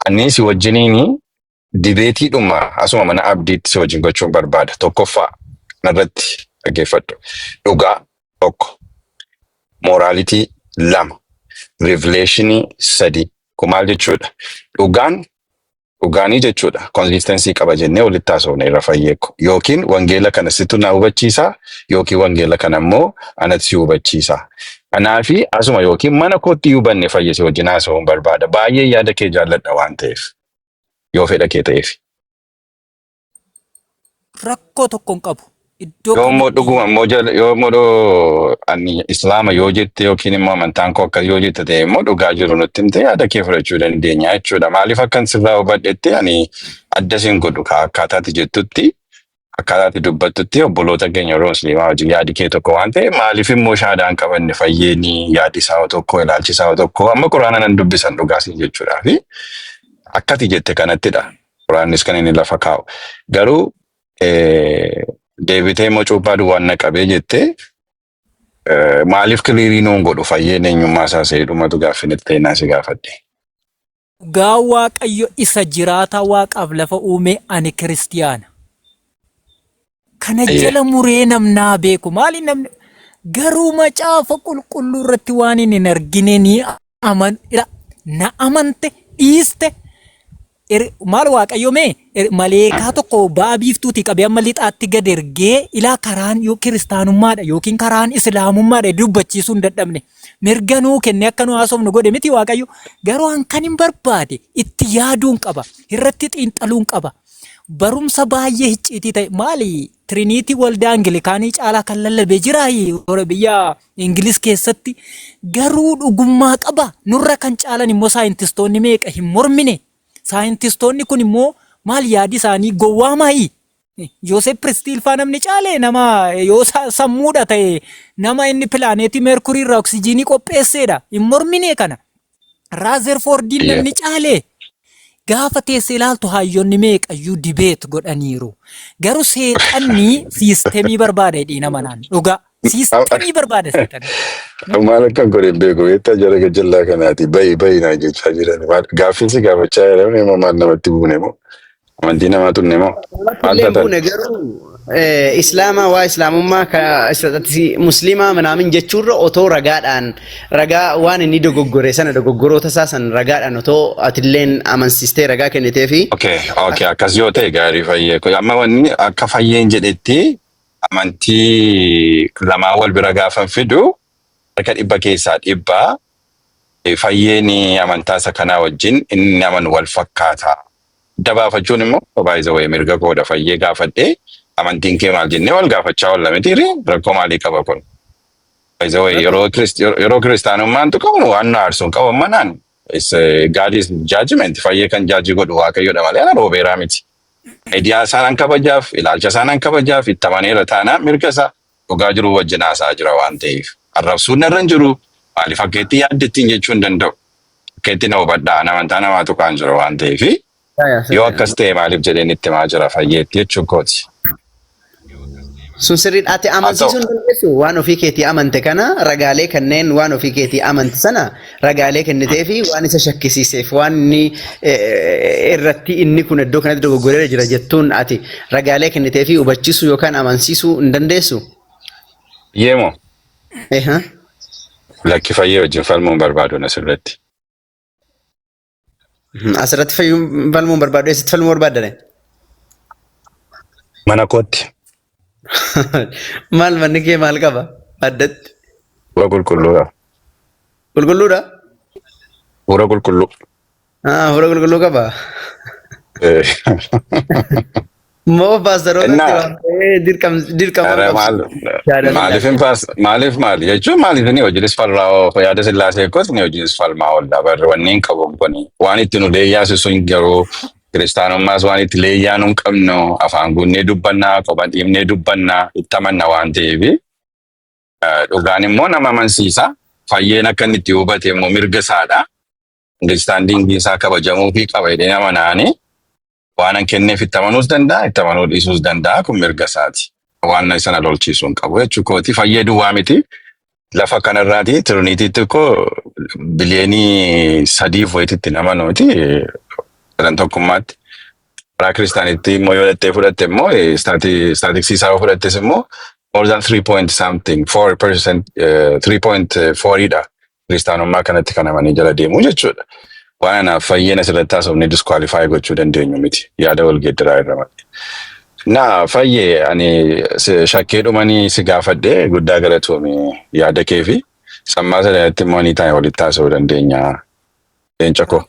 [SPEAKER 4] ani si wajjiniin debateiidhuma asuma mana abdiitti si wajjin gochuun barbaada. Tokkoffaa kanarratti dhaggeeffadhu. Dhugaa tokko, morality lama, revelation sadi. Kun maal jechuudha? Dhugaan dhugaanii jechuudha. Consistency qaba jennee walitti haasofne irra, fayyeekko. Yookiin wangeela kana situ na hubachiisa yookiin wangeela kana immoo anatti si hubachiisa. Kanaafi asuma yookiin mana kootti hubanne fayyisi wajjin haasa'uun barbaada. Baay'ee yaada kee jaalladha waan ta'eef. Yoo fedha kee ta'eef.
[SPEAKER 1] Rakkoo tokko hin qabu. Iddoo
[SPEAKER 4] Yoo immoo
[SPEAKER 1] kamitti
[SPEAKER 4] dhuguma immoo jala yoo immoo ani islaama yoo jette yookiin immoo amantaan koo akkas yoo jette ta'e immoo dhugaa jiru nutti himte yaada kee fudhachuu dandeenya jechuudha. Maaliif akkan sirraa hubadhetti ani adda siin godhu ka akkaataatti jettutti, akkaataatti dubbattutti obboloota keenya yeroo musliimaa wajjin yaadi kee tokko waan ta'e, maaliif immoo shaadaan qabanne fayyeeni yaadi isaa tokko, ilaalchi isaa tokko, amma quraana nan dubbisan dhugaa siin jechuudhaa fi akkati jette kanattidha. Quraannis kan inni lafa kaa'u. Garuu deebitee immoo cuuphaa duwwaan na qabee jettee maaliif clear nuun godhu fayyeen eenyummaa isaa seedhumatu gaaffii natti ta'e naa si gaafadhe.
[SPEAKER 1] Dhugaa Waaqayyo isa jiraataa Waaqaaf lafa uume, ani kiristiyaana. Kana jala muree namnaa beeku. Maali, namni garuu macaafa qulqulluu irratti waan inni hin argine ni aman na amante dhiiste. Maal, Waaqayyo mee maleekaa tokko ba'a biiftuutii qabee amma lixaatti gad ergee ilaa karaan yoo kiristaanummaadha yookiin karaan islaamummaadha dubbachiisuu hin dadhabne. Mirga nuu kennee akka nu haasofnu godhe miti Waaqayyo? Garuu an kan hin barbaade itti yaaduun qaba, irratti xiinxaluun qaba. Barumsa baay'ee icciitii ta'e, maali, Trinity waldaa Angilikaanii caalaa kan lallabee jira biyya Ingilis keessatti, garuu dhugummaa qaba. Nurra kan caalan immoo saayintistoonni meeqa hin mormine. Saayintistoonni kun immoo maal, yaadi isaanii gowwaa maayi? Joosef Piristiil faa namni caale nama yoo sammuudha ta'e nama inni pilaaneetii Meerkurii irraa oksijiinii qopheesseedha. Hin mormine kana. Raazerfoordiin namni caale gaafa teessee ilaaltu hayyoonni meeqayyuu debate godhaniiru. Garuu seexanni system barbaada jedhii nama naan dhugaa. System barbaada seexanni.
[SPEAKER 4] Maal akkan godhe hin beeku, beektaa, jara gajjallaa kanaati bayi bayi naan jechaa jiran. Gaaffiin si gaafachaa jiran immoo maal, namatti buune moo amantii namaa tunne moo maal
[SPEAKER 2] Illee
[SPEAKER 4] taatan?
[SPEAKER 2] Buune garuu islaamaa waa islaamummaa ka musliimaa minaamin jechuurra otoo ragaadhaan ragaa waan inni dogoggore sana, dogoggoroota isaa san ragaadhaan otoo atilleen amansiistee ragaa kennitee fi
[SPEAKER 4] Okay, akkas yoo ta'e gaarii, fayyee. Amma wanni akka fayyeen jedhetti amantii lamaan wal bira gaafan fidu harka 100% fayyeen amantaa isa kanaa wajjin inni amanu wal fakkaata. Adda baafachuun immoo by the way mirga koodha fayyee gaafadhee amantiin kee maal jennee wal gaafachaa oolla miti rakkoo maalii qaba kun. By the way yeroo yeroo kiristaanummaan tuqamu waan nu aarsu hin qabu manaan is God is judgment fayyee kan jaajii godhu waaqayyoodha malee ana roobeeraa miti. Idea isaan kabajaaf ilaalcha isaan kabajaaf itti amaneera taanaan mirga isaa dhugaa jiru wajjin haasaa jira waan ta'eef arrabsuun narra hin jiru maaliif akka itti yaadde ittiin jechuu hin danda'u. Akka itti na hubadhaa amantaa namaa tuqaan jira waan ta'eef yoo akkas ta'e maaliif jedheen itti himaa jira fayyeetti jechuun kooti.
[SPEAKER 2] Sun sirriidha. Ati
[SPEAKER 4] Haa ta'u.
[SPEAKER 2] amansiisuu hin dandeessu. Waan ofii keetii amante kana ragaalee kanneen waan ofii keetii amante sana ragaalee kennitee fi waan isa shakkisiiseef waan inni irratti inni kun iddoo kanatti dogoggoreera jira jettuun ati ragaalee kennitee fi hubachiisuu yookaan amansiisuu hin dandeessu.
[SPEAKER 4] Yeemoo
[SPEAKER 2] Eha.
[SPEAKER 4] Lakki fayyee wajjin falmuun barbaadu asirratti.
[SPEAKER 2] Asirratti fayyuun falmuun barbaadu eessatti falmuu barbaaddane?
[SPEAKER 4] Mana kootti.
[SPEAKER 2] Maal manni kee maal qaba? Addatti.
[SPEAKER 4] Hafuura qulqulluudha.
[SPEAKER 2] Qulqulluudha?
[SPEAKER 4] Hafuura qulqulluu.
[SPEAKER 2] Ah, hafuura qulqulluu qaba. Moo paastarootatti waan ta'ee dirqama
[SPEAKER 4] Ara
[SPEAKER 2] qabsu.
[SPEAKER 4] maal
[SPEAKER 2] Jaalala.
[SPEAKER 4] maaliif hin paas maaliif maali jechuun maaliif inni hojiinis falmaa yaada sillaasee koos inni hojiinis falmaa oolla barri wanni hin qabu kuni waan itti nu leeyyaasisu hin jiru kiristaanummaas waan itti leeyyaa nu hin qabnu afaan guunnee dubbannaa qoba dhiibnee dubbannaa itti amanna waan ta'eef dhugaan immoo nama amansiisa fayyeen akka inni itti hubate immoo mirga isaadha understanding isaa kabajamuu fi qaba jedhee nama naanii waan an kenneef itti amanuus danda'a, itti amanuu dhiisuus danda'a. Kun mirga isaati. Waan sana lolchiisuu hin qabu jechuu kooti. Fayyee duwwaa miti. Lafa kanarraati Trinityitti koo biliyoonii 3 wayiitti nama nuti sadan tokkummaatti. Karaa kiristaanitti immoo yoo dhattee fudhatte immoo statistics isaa yoo fudhattes immoo more than 3 point something 4% 3.4 dha. Kiristaanummaa kanatti kan amanii jala deemu jechuudha. Waan anaaf fayyeen asirratti haasofnee disqualify gochuu dandeenyu miti. Yaada wal geeddaraa irra malee. Na fayyee ani shakkee dhumanii si gaafadhe guddaa galatoomi yaada kee fi sammaa sanatti immoo ni taa'e walitti haasa'uu dandeenya. Leenca koo.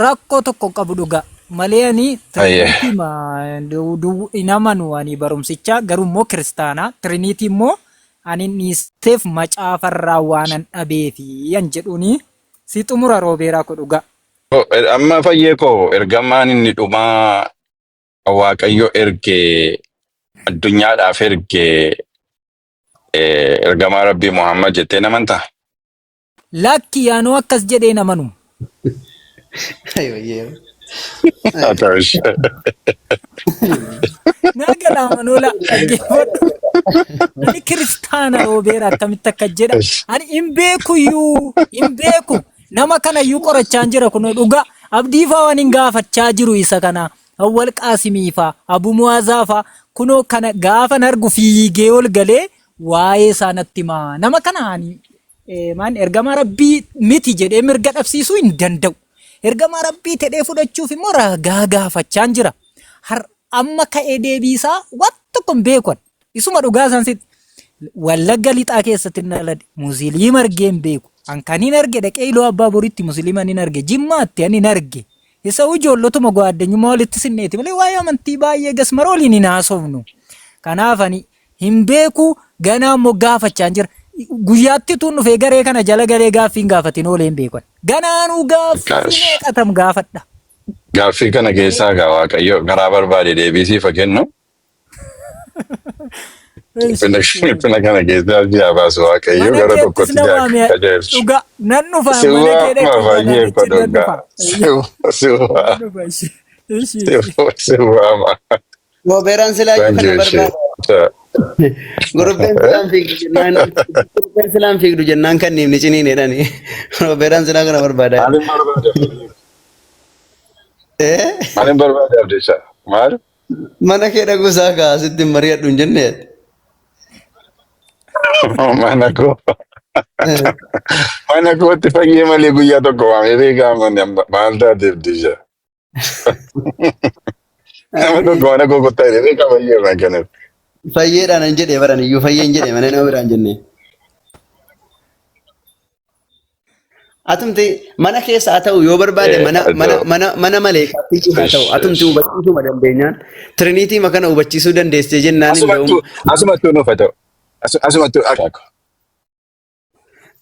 [SPEAKER 1] Rakkoo tokko hin qabu dhugaa. Malee ani
[SPEAKER 4] Fayyee.
[SPEAKER 1] Trinity hin amanu ani barumsichaa garuu immoo kiristaanaa. Trinity immoo ani dhiisteef macaafarraa waanan dhabeefi an jedhuuni si xumura roobeeraa ko dhugaa.
[SPEAKER 4] Oh, amma fayyee koo ergamaan inni dhumaa Waaqayyo ergee addunyaadhaaf ergee ergamaa Rabbii Muhammad jettee namantaa?
[SPEAKER 1] Lakki yaanoo akkas jedhee namanu.
[SPEAKER 2] Ayyoo.
[SPEAKER 4] Haa ta'u ishee.
[SPEAKER 1] Naa galaa manoola dhaggeeffadhu. Ani kiristaana roobeera akkamitti akka jedha. Ani hin beeku iyyuu hin beeku. Nama kana iyyuu qorachaa jira kun dhugaa. Abdii faa waan hin gaafachaa jiru isa kana. Awwal Qaasimii faa Abu Muwaazaa faa kunoo kana gaafan argu fiigee ol galee waa'ee isaa natti himaa. Nama kana ani maan ergamaa rabbii miti jedhee mirga dhabsiisuu hin danda'u. Ergamaa rabbii ta'ee fudhachuuf immoo ragaa gaafachaan jira. Har amma ka'ee deebii isaa waan tokko hin beekan. Isuma dhugaa isaan sitti. Wallagga lixaa keessatti hin dhaladhe. Musliima argee hin beeku. An kan hin arge dhaqee Iluu Abbaa Boritti musliima hin arge. Jimmaatti ani hin arge. Isa ijoollotuma gwaaddenyummaa walitti sinneeti malee waa'ee amantii baay'ee gasmara waliin hin haasofnu. Kanaaf ani hin beeku ganaa immoo gaafachaa jira. Guyyaatti tun dhufee garee kana jala galee gaaffii hin gaafatin oolee hin beekan. Ganaanuu gaaffii meeqatam gaafadha.
[SPEAKER 4] Gaaffii kana keessaa gaa Waaqayyo karaa barbaade deebii siif haa kennu. Dhiphina kana keessaa si haa baasu Waaqayyo
[SPEAKER 1] Mana
[SPEAKER 4] gara
[SPEAKER 1] keettis
[SPEAKER 4] tokkotti
[SPEAKER 1] na
[SPEAKER 4] si haa
[SPEAKER 1] waame
[SPEAKER 4] qajeelchu.
[SPEAKER 1] dhugaa nan dhufa
[SPEAKER 4] Si
[SPEAKER 1] mana kee
[SPEAKER 4] waama
[SPEAKER 1] dhaqee
[SPEAKER 4] fayyee
[SPEAKER 1] nan
[SPEAKER 4] koo
[SPEAKER 1] dhufa.
[SPEAKER 4] dhugaa. Si waama.
[SPEAKER 1] Nan dhufa ishee. Ishee.
[SPEAKER 4] Si waama.
[SPEAKER 2] Goobeeraan silaayyuu
[SPEAKER 4] Thank
[SPEAKER 2] kana
[SPEAKER 4] you ishee.
[SPEAKER 2] barbaada. Gurubbeen silaan fiigdu jennaan gurubbeen silaan fiigdu jennaan kan ni ciniin jedhani. Goobeeraan silaa kana barbaada.
[SPEAKER 4] Maaliin barbaada?
[SPEAKER 2] Eh?
[SPEAKER 4] Maaliin barbaada Abdiisaa? Maal?
[SPEAKER 2] Mana kee dhaquu isaa kaa asitti hin mari'adhu hin jenne.
[SPEAKER 4] Mana koo. Mana kootti fayyee malee guyyaa tokko waamee beekaa manni maal taate Abdiisaa? Nama tokko mana koo kottaa jedhee beekaa fayyee irraa kanatti.
[SPEAKER 2] Fayyeedhaan hin jedhee baran iyyuu fayyee hin jedhee malee nama biraan jenne. Atumti mana keessa haa ta'u yoo barbaade mana mana mana mana maleekaatti haa ta'u atumti hubachiisuu dandeenyaan Trinity kana hubachiisuu dandeessee jennaan hin
[SPEAKER 4] Asumattuu
[SPEAKER 2] ga'u.
[SPEAKER 4] asumattuu nuuf haa ta'u. Asumattuu akka.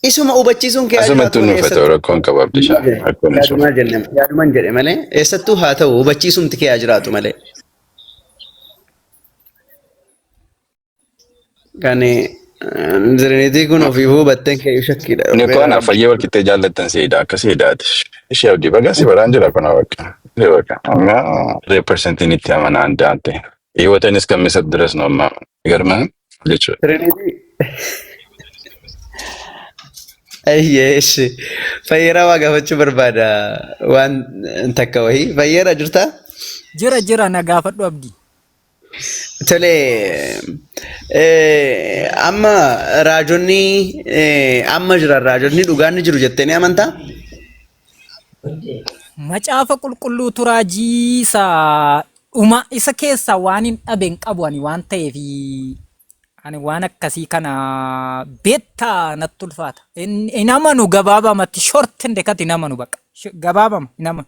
[SPEAKER 2] Isuma hubachiisuun kee haa jiraatu
[SPEAKER 4] Asumattuu
[SPEAKER 2] malee
[SPEAKER 4] nuuf haa ta'u
[SPEAKER 2] eessattuu.
[SPEAKER 4] rakkoon qaba Abdishaa. Rakkoon hin jiru.
[SPEAKER 2] Yaadumaa jenne yaadumaan jedhe malee eessattuu haa ta'u hubachiisumti kee haa jiraatu malee. Kan Trinity kun ofii hubatteen kee shakkiidha.
[SPEAKER 4] Inni koo anaaf fayyee wal qixxee jaallattan seedaa akka seedaati. Ishee abdii baga si baraan jira kun bakka. Bakka amma 100% itti amanaa adda ta'e. ህይወቴን እስከምሰጥ ድረስ ነው የማምነው። ይገርምህም jechuudha.
[SPEAKER 2] Trinity. Ayyee ishi. Fayyeeraa waa gaafachuu barbaada waan takka wayii. Fayyeeraa jirtaa?
[SPEAKER 1] Jira jira na gaafadhu Abdii.
[SPEAKER 2] Tole amma raajonni amma jiran raajonni dhugaan ni jiru jettee ni amantaa?
[SPEAKER 1] Macaafa qulqulluu turaajii isa dhuma isa keessaa waan hin dhabe hin qabu ani waan ta'eef ani waan akkasii kana beektaa natti ulfaata. Hin amanu gabaabamatti short hin dekkati hin amanu baqa. Gabaabama hin amanu.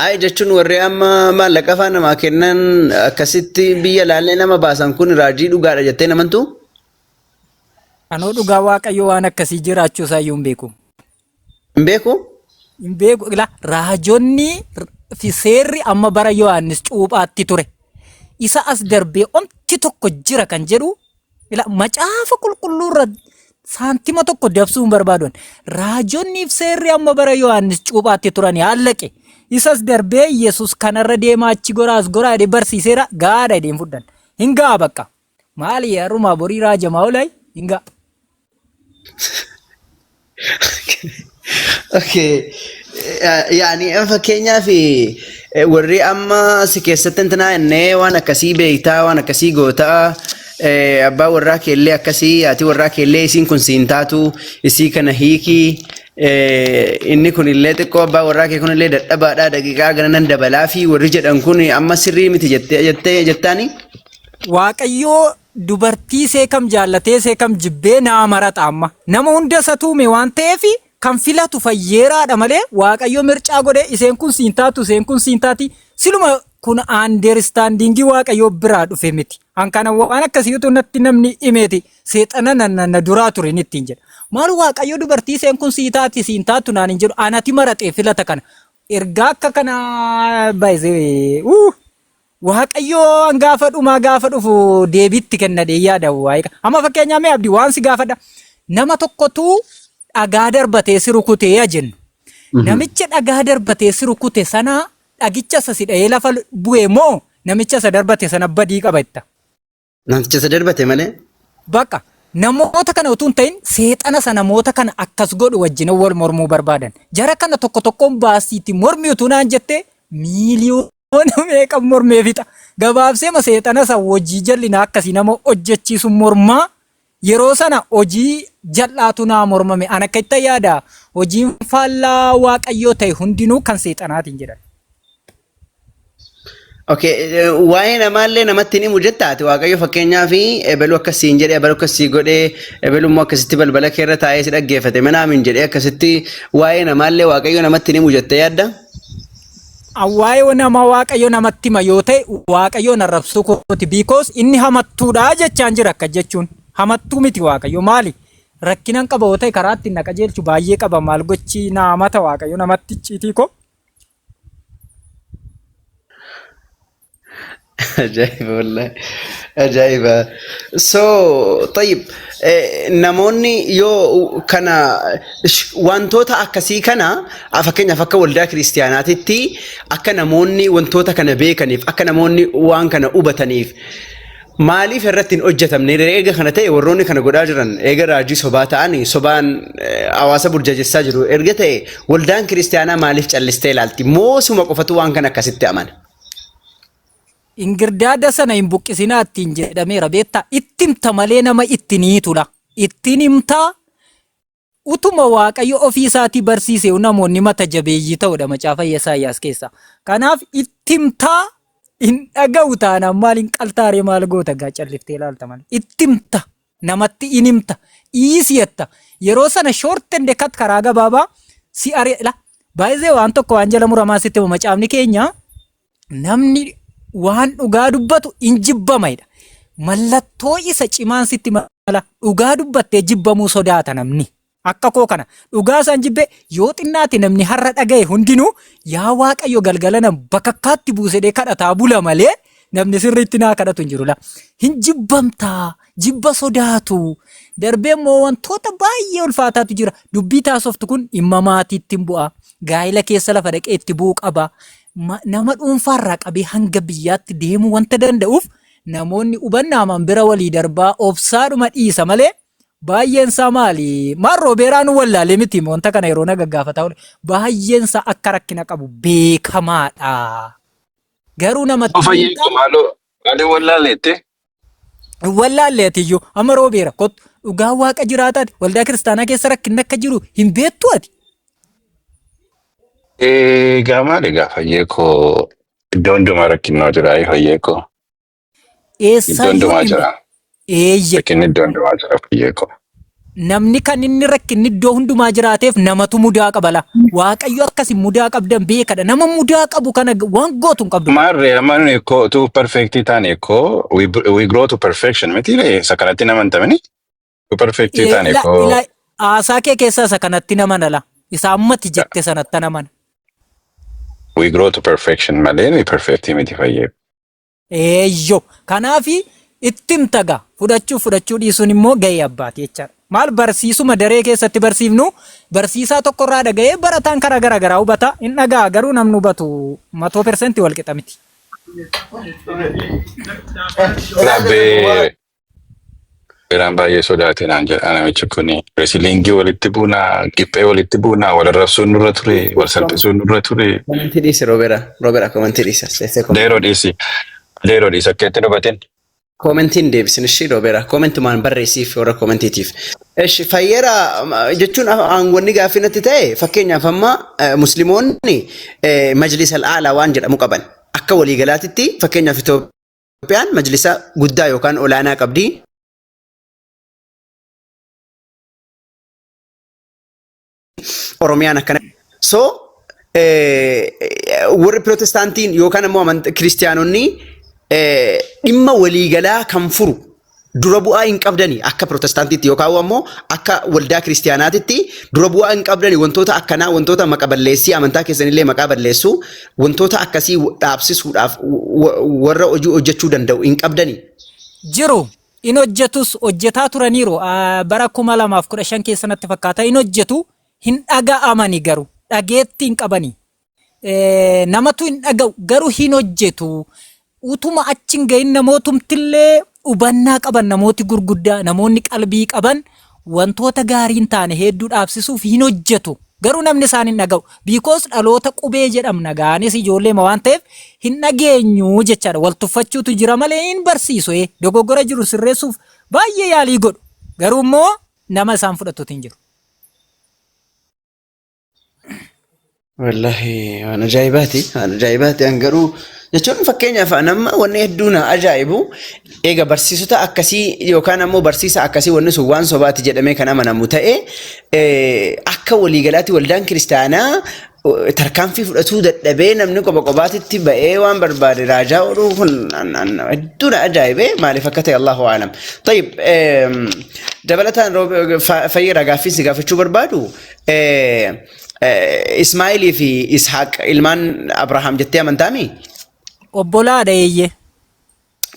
[SPEAKER 2] Ayi jechuun warri amma maallaqa afaan namaa kennan akkasitti biyya laallee nama baasan kun raajii dhugaadha jettee hin amantuu?
[SPEAKER 1] Anoo dhugaa Waaqayyo waan akkasii jiraachuu isaa iyyuu hin beeku.
[SPEAKER 2] Hin beeku?
[SPEAKER 1] Hin beeku. Ilaa raajonni fi seerri amma bara Yohaannis cuuphaatti ture. Isa as darbee omti tokko jira kan jedhu ila macaafa qulqulluu irra saantima tokko dabsuu hin barbaadan. Raajonni fi seerri amma bara Yohaannis cuuphaatti turan haallaqe. Isas darbee Yesus kanarra deemaa achi goraa as goraa jedhee barsiiseera gaadha jedhee hin fudhan. Hin ga'a bakka. Maali har'umaa borii raajamaa olay hin ga'a.
[SPEAKER 2] Okay. Yaani fakkeenyaaf warri amma si keessatti intinaa innee waan akkasii beektaa waan akkasii gootaa abbaa warraa keellee akkasii haati warraa keellee isiin kun siin taatu isii kana hiikii inni kun illee xiqqoo abbaa warraa kee kun illee dadhabaadha daqiiqaa gana nan dabalaa fi warri jedhan kun amma sirrii miti jettee jettee jettaani.
[SPEAKER 1] Waaqayyoo dubartii isee kam jaallatee isee kam jibbee naa maraxa amma. Nama hunda isa tuume waan ta'eef kan filatu fayyeeraadha malee Waaqayyo mircaa godhee iseen kun siin taatu iseen kun siin taati siluma kun understandingii Waaqayyoo biraa dhufe miti. An kana waan akkasii utuu natti namni himeeti seexana na, na, na duraa ture inni ittiin jedha. Maal Waaqayyo dubartii iseen kun sii taati siin taatu naan hin jedhu anati maraxee filata kana. Ergaa akka kana baay'isee Waaqayyoo gaafa dhumaa gaafa dhufu deebiitti kenna dhee yaada waa'ee kana. Amma fakkeenyaa mee abdii waan si gaafadha. Nama tokkotu dhagaa darbatee si rukutee haa jennu. Namicha dhagaa darbatee si rukute sana dhagicha isa si dha'ee lafa bu'e moo namicha isa darbate sana badii qaba jetta?
[SPEAKER 2] Namticha isa darbate malee.
[SPEAKER 1] Bakka namoota kana utuu hin ta'in seexana isa namoota kana akkas godhu wajjin wal mormuu barbaadan. Jara kana tokko tokkoon baasiitti mormi utuu naan jettee miiliyoona meeqa mormee fixa. Gabaabseema seexana isa hojii jallinaa akkasii nama hojjechiisu mormaa yeroo sana hojii jal'aatu naa mormame. An akka itti yaada hojiin faallaa waaqayyoo ta'e hundinuu kan seexanaatiin jedhan.
[SPEAKER 2] Okay, waa'ee namaallee namatti hin himu jetta ati Waaqayyo fakkeenyaaf ebelu akkasiin jedhe ebelu akkasii godhee ebelu immoo akkasitti balbala keerra taa'ee si dhaggeeffate manaamin jedhee akkasitti waa'ee namaallee Waaqayyo namatti hin himu jettee yaadda?
[SPEAKER 1] Waa'ee nama Waaqayyo namatti hima yoo ta'e Waaqayyoon arrabsuu kooti because inni hamattuudha jechaan jira akka jechuun hamattuu miti Waaqayyo maali rakkinan qaba yoo ta'e karaa ittiin na qajeelchu baay'ee qaba maal gochi na hamata Waaqayyo namatti icciitii koo.
[SPEAKER 2] Ajaa'iba wallahi. Ajaa'iba. So, tayyib namoonni yoo kana wantoota akkasii kana fakkeenyaaf akka waldaa kiristiyaanaatitti akka namoonni wantoota kana beekaniif akka namoonni waan kana hubataniif Maaliif irratti hin hojjetamne eega kana ta'e warroonni kana godhaa jiran eega raajii sobaa ta'anii sobaan hawaasa burjajessaa jiru erga ta'e waldaan kiristiyaanaa maaliif callistee ilaalti moosuma qofatu waan kana akkasitti amana.
[SPEAKER 1] Ingirdaada sana hin buqqisinaa ittiin jedhameera beektaa itti himta malee nama itti ni tula ittiin himtaa Utuma Waaqayyo ofii isaatii barsiiseeyu namoonni mata jabeeyyii ta'uudha macaafa Yesaayyaas keessa. Kanaaf itti himtaa hin dhaga'u taanaan maal hin qaltaaree maal goota gaa calliftee ilaalta malee. Itti himta namatti hin himta. Dhiisi jetta. Yeroo sana short and cut karaa gabaabaa si ari la baay'ee waan tokko waan jala muramaa sitti hima macaafni keenya namni waan dhugaa dubbatu in jibbamayidha. Mallattoo isa cimaan sitti mala dhugaa dubbattee jibbamuu sodaata namni. Akka koo kana dhugaa isaan jibbe yoo xinnaate namni har'a dhaga'e hundinuu yaa Waaqayyo galgala nan bakakkaatti buusedhee kadhataa bula malee namni sirriitti naa kadhatu hin jiru la. Hin jibbamtaa, jibba sodaatu. Darbee immoo wantoota baay'ee ulfaataatu jira. Dubbii taasoftu kun dhimma maatiitti hin bu'a. Gaa'ila keessa lafa dhaqee itti bu'uu qaba. Nama dhuunfaarraa qabee hanga biyyaatti deemuu wanta danda'uuf namoonni hubannaamaan bira walii darbaa obsaadhuma dhiisa malee baay'een isaa maali? Maal roobeeraa nu wallaalee miti wanta kana yeroo na gaggaafataa oole. Baay'een isaa akka rakkina qabu beekamaadha. Garuu namatti
[SPEAKER 4] Fayyee
[SPEAKER 1] himta
[SPEAKER 4] maaloo maaliin wallaaleette?
[SPEAKER 1] hin wallaalle ati iyyuu amma roobeera kottu dhugaa waaqa jiraataati waldaa kiristaanaa keessa rakkinni akka jiru hin beektu ati.
[SPEAKER 4] Egaa maali egaa fayyee koo iddoo hundumaa rakkinnoo jira fayyee koo. Iddoo
[SPEAKER 1] Eessaayyuu
[SPEAKER 4] hundumaa
[SPEAKER 1] hin
[SPEAKER 4] jira.
[SPEAKER 1] eeyye
[SPEAKER 4] Rakkinni iddoo hundumaa jira fayyee koo.
[SPEAKER 1] Namni kan inni rakkinni iddoo hundumaa jiraateef namatu mudaa qaba la. Waaqayyo akkasi mudaa qabdan beekadha. Nama mudaa qabu kana waan gootu hin qabdu.
[SPEAKER 4] Maarree amma nuni koo tu perfectii taane koo we grow to perfection miti ree isa kanatti nama hin tamini tu perfectii taane
[SPEAKER 1] Ila
[SPEAKER 4] koo
[SPEAKER 1] ila haasaa kee keessaa isa kanatti nama nala. Isa ammatti jette sanatti namana.
[SPEAKER 4] We grow to perfection malee nuyi perfectii miti fayyee.
[SPEAKER 1] Eeyyo. Kanaafi itti himta gaa. Fudhachuu fudhachuu dhiisuun immoo gahee abbaati jechaadha. Maal barsiisuma daree keessatti barsiifnu barsiisaa tokkorraa dhaga'ee barataan karaa garaa garaa hubata. Hin dhaga'a garuu namni hubatu matoo persentii wal qixa miti.
[SPEAKER 4] Rabbee Biraan baay'ee sodaate naan jedha namichi kun. Reesiliingii walitti buunaa, giphee walitti buunaa, wal arrabsuun nurra ture, wal salphisuun nurra ture.
[SPEAKER 2] Komentii dhiisi Robeera. Robeera komentii dhiisa. Seesee komentii.
[SPEAKER 4] Deeroo dhiisi. Deeroo dhiisi akka itti dubatin.
[SPEAKER 2] Komentiin deebisin ishii Robeera. Komentumaan barreessiif warra komentiitiif. Ishi fayyeera jechuun aangoonni gaaffii natti ta'e fakkeenyaaf amma musliimoonni majlisa al'aalaa waan jedhamu qaban. Akka waliigalaatitti fakkeenyaaf Itoophiyaan majlisa guddaa yookaan olaanaa qabdi. Oromiyaan akkana. So warri pirootestaantiin yookaan ammoo kiristiyaanonni dhimma waliigalaa kan furu dura bu'aa hin qabdani akka pirootestaantiitti yookaan ammoo akka waldaa kiristiyaanaatitti dura bu'aa hin qabdani wantoota akkanaa wantoota maqa balleessii amantaa keessanillee maqaa balleessu wantoota akkasii dhaabsisuudhaaf warra hojii hojjechuu danda'u hin qabdani.
[SPEAKER 1] Jiru in hojjetus hojjetaa turaniiru bara 2015 keessa natti fakkaata in hojjetu hin dhaga'amani garuu dhageetti hin qabani. Namatu hin dhaga'u garuu hin hojjetu. Utuma achi hin gahin namootumtillee hubannaa qaban namooti gurguddaa namoonni qalbii qaban wantoota gaarii hin taane hedduu dhaabsisuuf hin hojjetu. Garuu namni isaan hin dhaga'u. Because dhaloota qubee jedhamna gaanis ijoolleema waan ta'eef hin dhageenyu jechaadha. Wal tuffachuutu jira malee hin barsiisu. Dogoggora jiru sirreessuuf baay'ee yaalii godhu. Garuu immoo nama isaan fudhatutu hin jiru.
[SPEAKER 2] Wallahi waan ajaa'ibaati. Waan ajaa'ibaati. An garuu jechuun fakkeenyaaf an amma wanni hedduu na ajaa'ibu eega barsiisota akkasii yookaan ammoo barsiisa akkasii wanni sun waan sobaati jedhamee kan amanamu ta'e akka waliigalaatti waldaan kiristaanaa tarkaanfii fudhatuu dadhabee namni qoba qobaatitti ba'ee waan barbaade raajaa ooluu kun hedduu na ajaa'ibe maaliif akka ta'e Allahu aalam. Tayyib dabalataan fayyeera gaaffii si gaafachuu barbaadu Ismaa'ilii fi Ishaaq ilmaan Abrahaam jettee amantaami?
[SPEAKER 1] Obbolaadha eeyyee.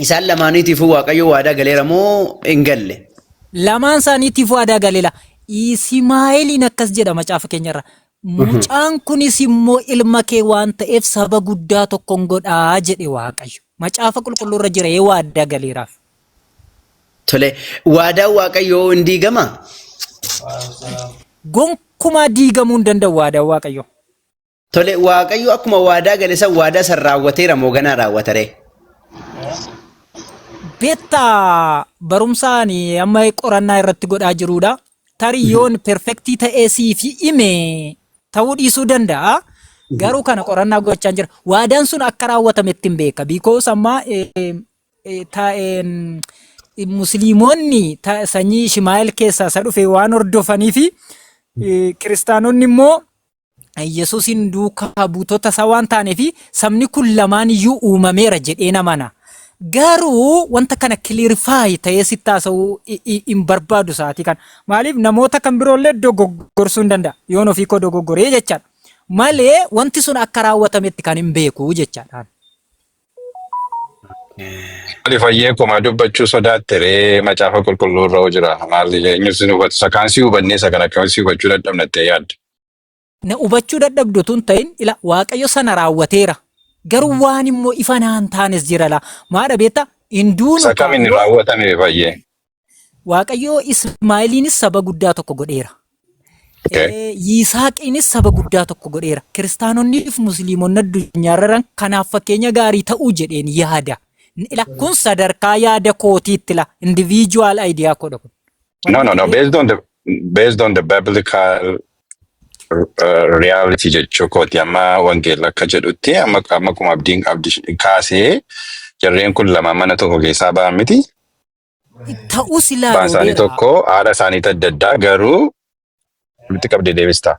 [SPEAKER 2] Isaan lamaaniitiifuu Waaqayyo waadaa galeera moo hin galle?
[SPEAKER 1] Lamaan isaaniitiif waadaa galeera. Isimaa'eliin akkas jedha macaafa keenyarra. Mucaan kunis immoo ilma kee waan ta'eef saba guddaa tokkon godhaa jedhe Waaqayyo. Macaafa qulqulluurra jira ee waadaa galeeraaf.
[SPEAKER 2] Tole, waadaan Waaqayyoo hin diigamaa?
[SPEAKER 1] Gonkumaa diigamuu hin danda'u waadaan Waaqayyoo.
[SPEAKER 2] Tole, Waaqayyo akkuma waadaa gale san waadaa san raawwateera moo ganaa raawwata ree?
[SPEAKER 1] Beektaa barumsa ani amma qorannaa irratti godhaa jiruudha. Tarii yoon perfektii ta'ee siif hime ta'uu dhiisuu danda'a. Garuu kana qorannaa gochaa jira. Waadaan sun akka raawwatametti hin beeka. Because amma taa'een Musliimonni sanyii Ishmaa'eel keessaa isa dhufe waan hordofanii fi kiristaanonni immoo Yesuusin duukaa buutota isaa waan taaneef sabni kun lamaan iyyuu uumameera jedhee namana. Garuu wanta kana clarify ta'ee sitti haasa'uu hin barbaadu sa'aatii kana. Maaliif, namoota kan biroollee dogoggorsuu hin danda'a. Yoon ofii koo dogoggoree jechaadha. Malee wanti sun akka raawwatametti kan hin beeku jechaadha.
[SPEAKER 4] Maali, fayyee komaa dubbachuu sodaatte ree? Macaafa qulqulluu irra jira. Maali, eenyu si hubatu? Isa kaan si hubannee isa kana akkamitti si hubachuu dadhabnattee yaadda?
[SPEAKER 1] Na hubachuu dadhabdu tun ta'in, ila Waaqayyo sana raawwateera. Garuu waan immoo ifa naan taanes jira laa. Maadha beektaa? Hinduunu
[SPEAKER 4] Isa kam inni raawwatame, fayyee?
[SPEAKER 1] Waaqayyo Ismaa'eeliinis saba guddaa tokko godheera. Yisaaqiinis saba guddaa tokko godheera. Kiristaanonnii fi Musliimonni addunyaarra jiran kanaaf fakkeenya gaarii ta'uu jedheen yaada. Ila kun sadarkaa yaada kootiitti la individual idea koodha kun.
[SPEAKER 4] No. Based on the biblical reality jechuu kooti. Amma wangeela akka jedhutti, amma akkuma abdiin abdi kaasee, jarreen kun lama mana tokko keessaa ba'an miti.
[SPEAKER 1] Ta'us
[SPEAKER 4] Abbaan
[SPEAKER 1] ilaaluu
[SPEAKER 4] isaanii tokko, haadha isaaniitu adda addaa, garuu walitti qabdee deebista.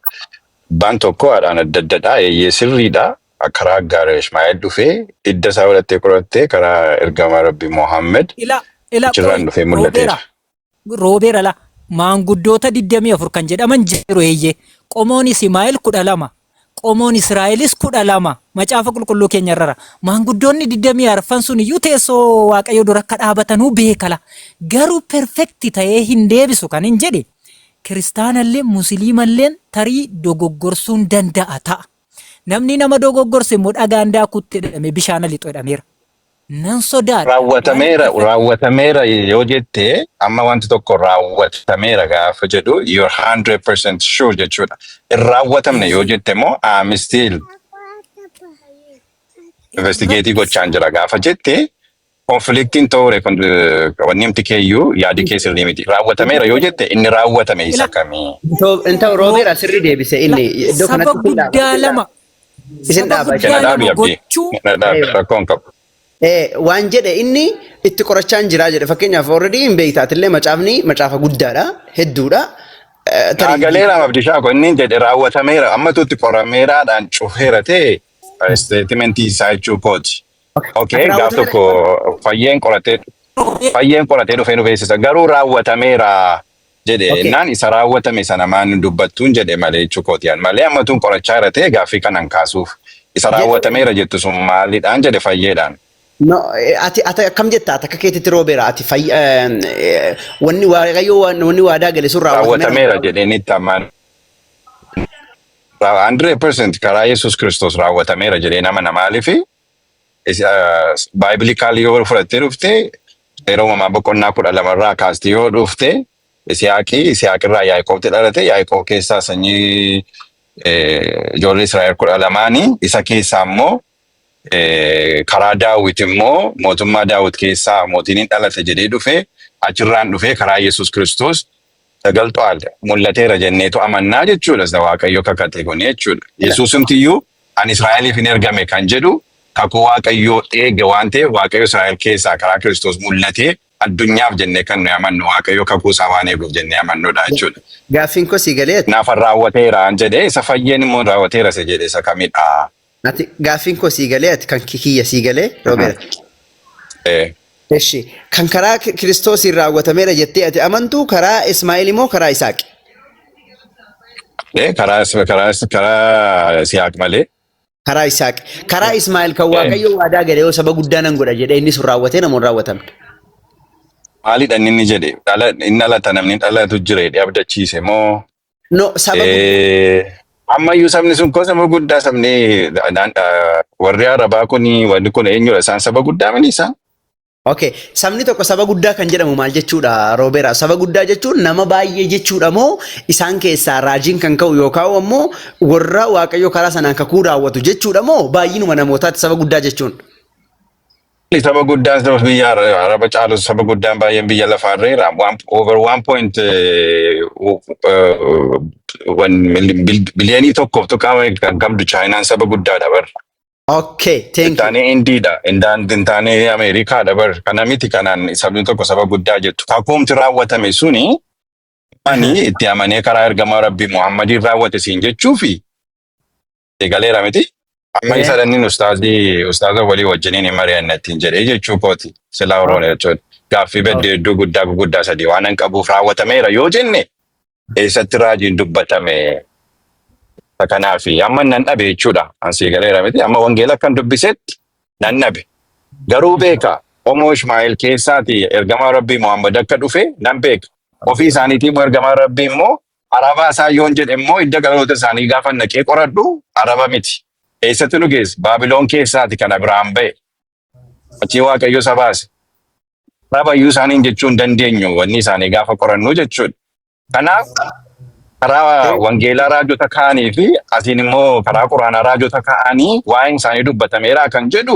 [SPEAKER 4] Abbaan tokko, haadhaan adda addadha. Eeyyee, sirriidha. Karaa Aggaar Ishmaa'eel dhufee hidda isaa godhattee qorattee karaa ergamaa Rabbi Mohammed
[SPEAKER 1] Ila ila
[SPEAKER 4] achirraan
[SPEAKER 1] qoy
[SPEAKER 4] dhufee mul'ateera.
[SPEAKER 1] Roobeera, Roobeera, la maanguddoota 24 kan jedhaman jiru, eeyyee. Qomoon Ismaa'eel 12, qomoon Israa'elis 12 macaafa qulqulluu keenya irra. Maanguddoonni 24 sun iyyuu teessoo Waaqayyo dura akka dhaabatanuu beekala. Garuu perfect ta'ee hin deebisu kan hin jedhe, kiristaanallee musliimalleen tarii dogoggorsuun danda'a ta'a. Namni nama dogoggorse immoo dhagaan daakutti jedhame bishaan lixu jedhameera. Nan sodaadha.
[SPEAKER 4] Raawwatameera, raawwatameera yoo jette, amma wanti tokko raawwatameera gaafa jedhu you're 100% sure jechuudha. Hin raawwatamne yoo jette immoo I'm still investigate gochaan jira gaafa jette conflictiin ta'uure wanni himti keeyyuu yaadi kee sirrii miti. Raawwatameera yoo jette, inni raawwatame isa kamii?
[SPEAKER 2] Hin ta'u, Roobeera, sirrii deebise inni iddoo
[SPEAKER 1] Saba
[SPEAKER 2] kanatti isin dhaaba.
[SPEAKER 1] guddaa lama.
[SPEAKER 2] Isin
[SPEAKER 1] Saba
[SPEAKER 2] dhaaba.
[SPEAKER 1] guddaa
[SPEAKER 4] Na dhaabi
[SPEAKER 1] lama
[SPEAKER 4] abdii.
[SPEAKER 1] gochuu.
[SPEAKER 4] Na dhaabi, rakkoo hin qabu.
[SPEAKER 2] Waan jedhe inni itti qorachaan jira jedhe. Fakkeenyaaf, already hin beektaatillee, macaafni macaafa guddaadha, hedduudha. Tarii
[SPEAKER 4] Naagaleera, Abdishaa ko, inni jedhe raawwatameera ammatu itti qorameeraadhaan cufeera ta'e statementii isaa jechuu kooti. Okay, gaaf tokko fayyeen qoratee dhufee nu beeksisa, garuu raawwatameera jedhe innaan isa raawwatame sana maan dubbattuun jedhe malee jechuu kooti malee ammatuun qorachaa jira ta'e gaaffii kanan kaasuuf isa raawwatameera jettu sun maalidhaan jedhe fayyeedhaan.
[SPEAKER 2] No, ati akkam jetta? Ati akka keetitti, Roobeera, ati wanni Waaqayyo wanni waadaa gale sun raawwatameera.
[SPEAKER 4] Raawwatameera jedheen itti ammaan 100% karaa Yesuus Kiristoos raawwatameera jedhee nama maaliifi biblical yoo fudhattee dhufte, seera uumamaa boqonnaa 12 irraa kaastee yoo dhufte, Isihaaqii, Isihaaqirraa Yaaqoobti dhalate, Yaaqoob keessaa sanyii ijoollee Israa'el 12nii, isa keessaa immoo karaa Daawit immoo mootummaa Daawit keessaa mootiin hin dhalate jedhee dhufe, achirraan dhufee karaa Yesuus Kiristoos ተገልጧል mul'ateera jenneetu amannaa jechuudha. Isa Waaqayyo kakate kun jechuudha. Yesuusumtiyyuu ani Israa'eliif hin ergame kan jedhu kakuu Waaqayyoo eege waan ta'eef, Waaqayyo Israa'el keessaa karaa Kiristoos mul'atee addunyaaf jennee kan nuyi amannu, Waaqayyo kakuu isaa waan eeguuf jennee amannudha jechuudha.
[SPEAKER 2] Gaaffiin koo sii galee?
[SPEAKER 4] Naafan raawwateera jedhee, isa fayyeen immoo raawwateera isa jedhe isa kamidha?
[SPEAKER 2] Ati gaaffiin koo sii galee? Ati kan kiyya sii galee, Roobeera?
[SPEAKER 4] Eh.
[SPEAKER 2] Eshi, kan karaa Kiristoosiin raawwatameera jettee ati amantu karaa Ismaa'eel immoo karaa Isaaq?
[SPEAKER 4] Karaa Isihaaq malee.
[SPEAKER 2] Karaa Isaaq. Karaa Ismaa'eel kan Waaqayyo waadaa galee yoo saba guddaa nan godha jedhee, inni sun raawwatee namoonni raawwatamne?
[SPEAKER 4] Maalidha inni jedhe? Inni dhalata, namni dhalatu jira jedhee abdachiise moo?
[SPEAKER 2] No, saba guddaa.
[SPEAKER 4] Ammayyuu sabni sun koo saba guddaa, sabni warri Arabaa kuni, wanni kun eenyudha, isaan saba guddaa mini isaan?
[SPEAKER 2] Okay, sabni tokko saba guddaa kan jedhamu maal jechuudha, Roobeera? Saba guddaa jechuun nama baay'ee jechuudha moo isaan keessaa raajiin kan ka'u yookaan ammoo warra Waaqayyo karaa sanaan kakuu raawwatu jechuudha moo baay'inuma namootaatti saba guddaa jechuun?
[SPEAKER 4] Saba guddaan saba biyya Araba caalu, saba guddaan baay'een biyya lafaarreera. One over one point 1 biliyoonii 1.1 kan qabdu Chaayinaan saba guddaadha bar.
[SPEAKER 2] Okay, thank you.
[SPEAKER 4] Taanee Indiidha. Indaan taanee Ameerikaadha bar. Kana miti kanaan sabni tokko saba guddaa jettu. Kakuumti raawwatame suni ani itti amanee karaa ergamaa Rabbii Muhammadiin raawwate siin jechuufi eegaleera miti. Amma isa dhannin ustaaza walii wajjiniin hin mari'anna ittiin jedhee jechuu kooti. Silaa Oromoo jechuudha. Gaaffii beddee hedduu guddaa guguddaa sadii waan hin qabuuf raawwatameera yoo jenne eessatti raajiin dubbatame? Kanaaf amma nan dhabe jechuudha. Ansii galeera miti. Amma wangeela akkan dubbisetti nan dhabe. Garuu beeka Omoo Ishmaa'eel keessaati ergamaa Rabbii Muhammad akka dhufe nan beeka. Ofii isaaniitii immoo ergamaa Rabbii immoo Arabaa isaa yoon jedhe immoo hidda dhaloota isaanii gaafa naqee qoradhu Araba miti. Eessatti nu geesse? Baabiloon keessaati kan Abiraam ba'e. Achii Waaqayyo isa baase. Araba iyyuu isaaniin jechuu hin dandeenyu wanni isaanii gaafa qorannu jechuudha. Kanaaf karaa wangeelaa raajota kaanii fi asiin immoo karaa quraanaa raajota kaanii waa'een isaanii dubbatameera kan jedhu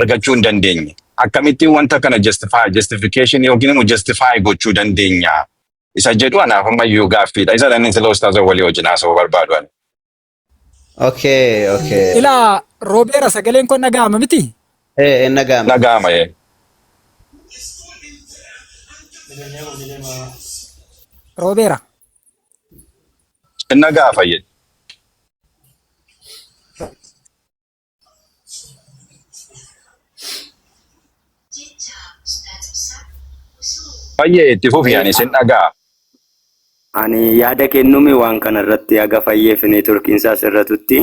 [SPEAKER 4] argachuu hin dandeenye. Akkamittiin wanta kana justify, justification yookiin immoo justify gochuu dandeenya? Isa jedhu anaaf ammayyuu gaaffiidha. Isa dhanni sila ustaaza walii wajjin haasa'uu barbaadu ani.
[SPEAKER 2] Okay, okay.
[SPEAKER 1] Ilaa roobeera sagaleen kun dhaga'ama miti?
[SPEAKER 2] Eh, naga'ama.
[SPEAKER 4] Naga'ama ee.
[SPEAKER 1] Roobeera.
[SPEAKER 4] Nagaa fayyada. Fayyee itti fufi ani sin dhagaa.
[SPEAKER 5] Ani yaada kennuumi waan kana irratti haga fayyeef neetworkiin isaa sirratutti.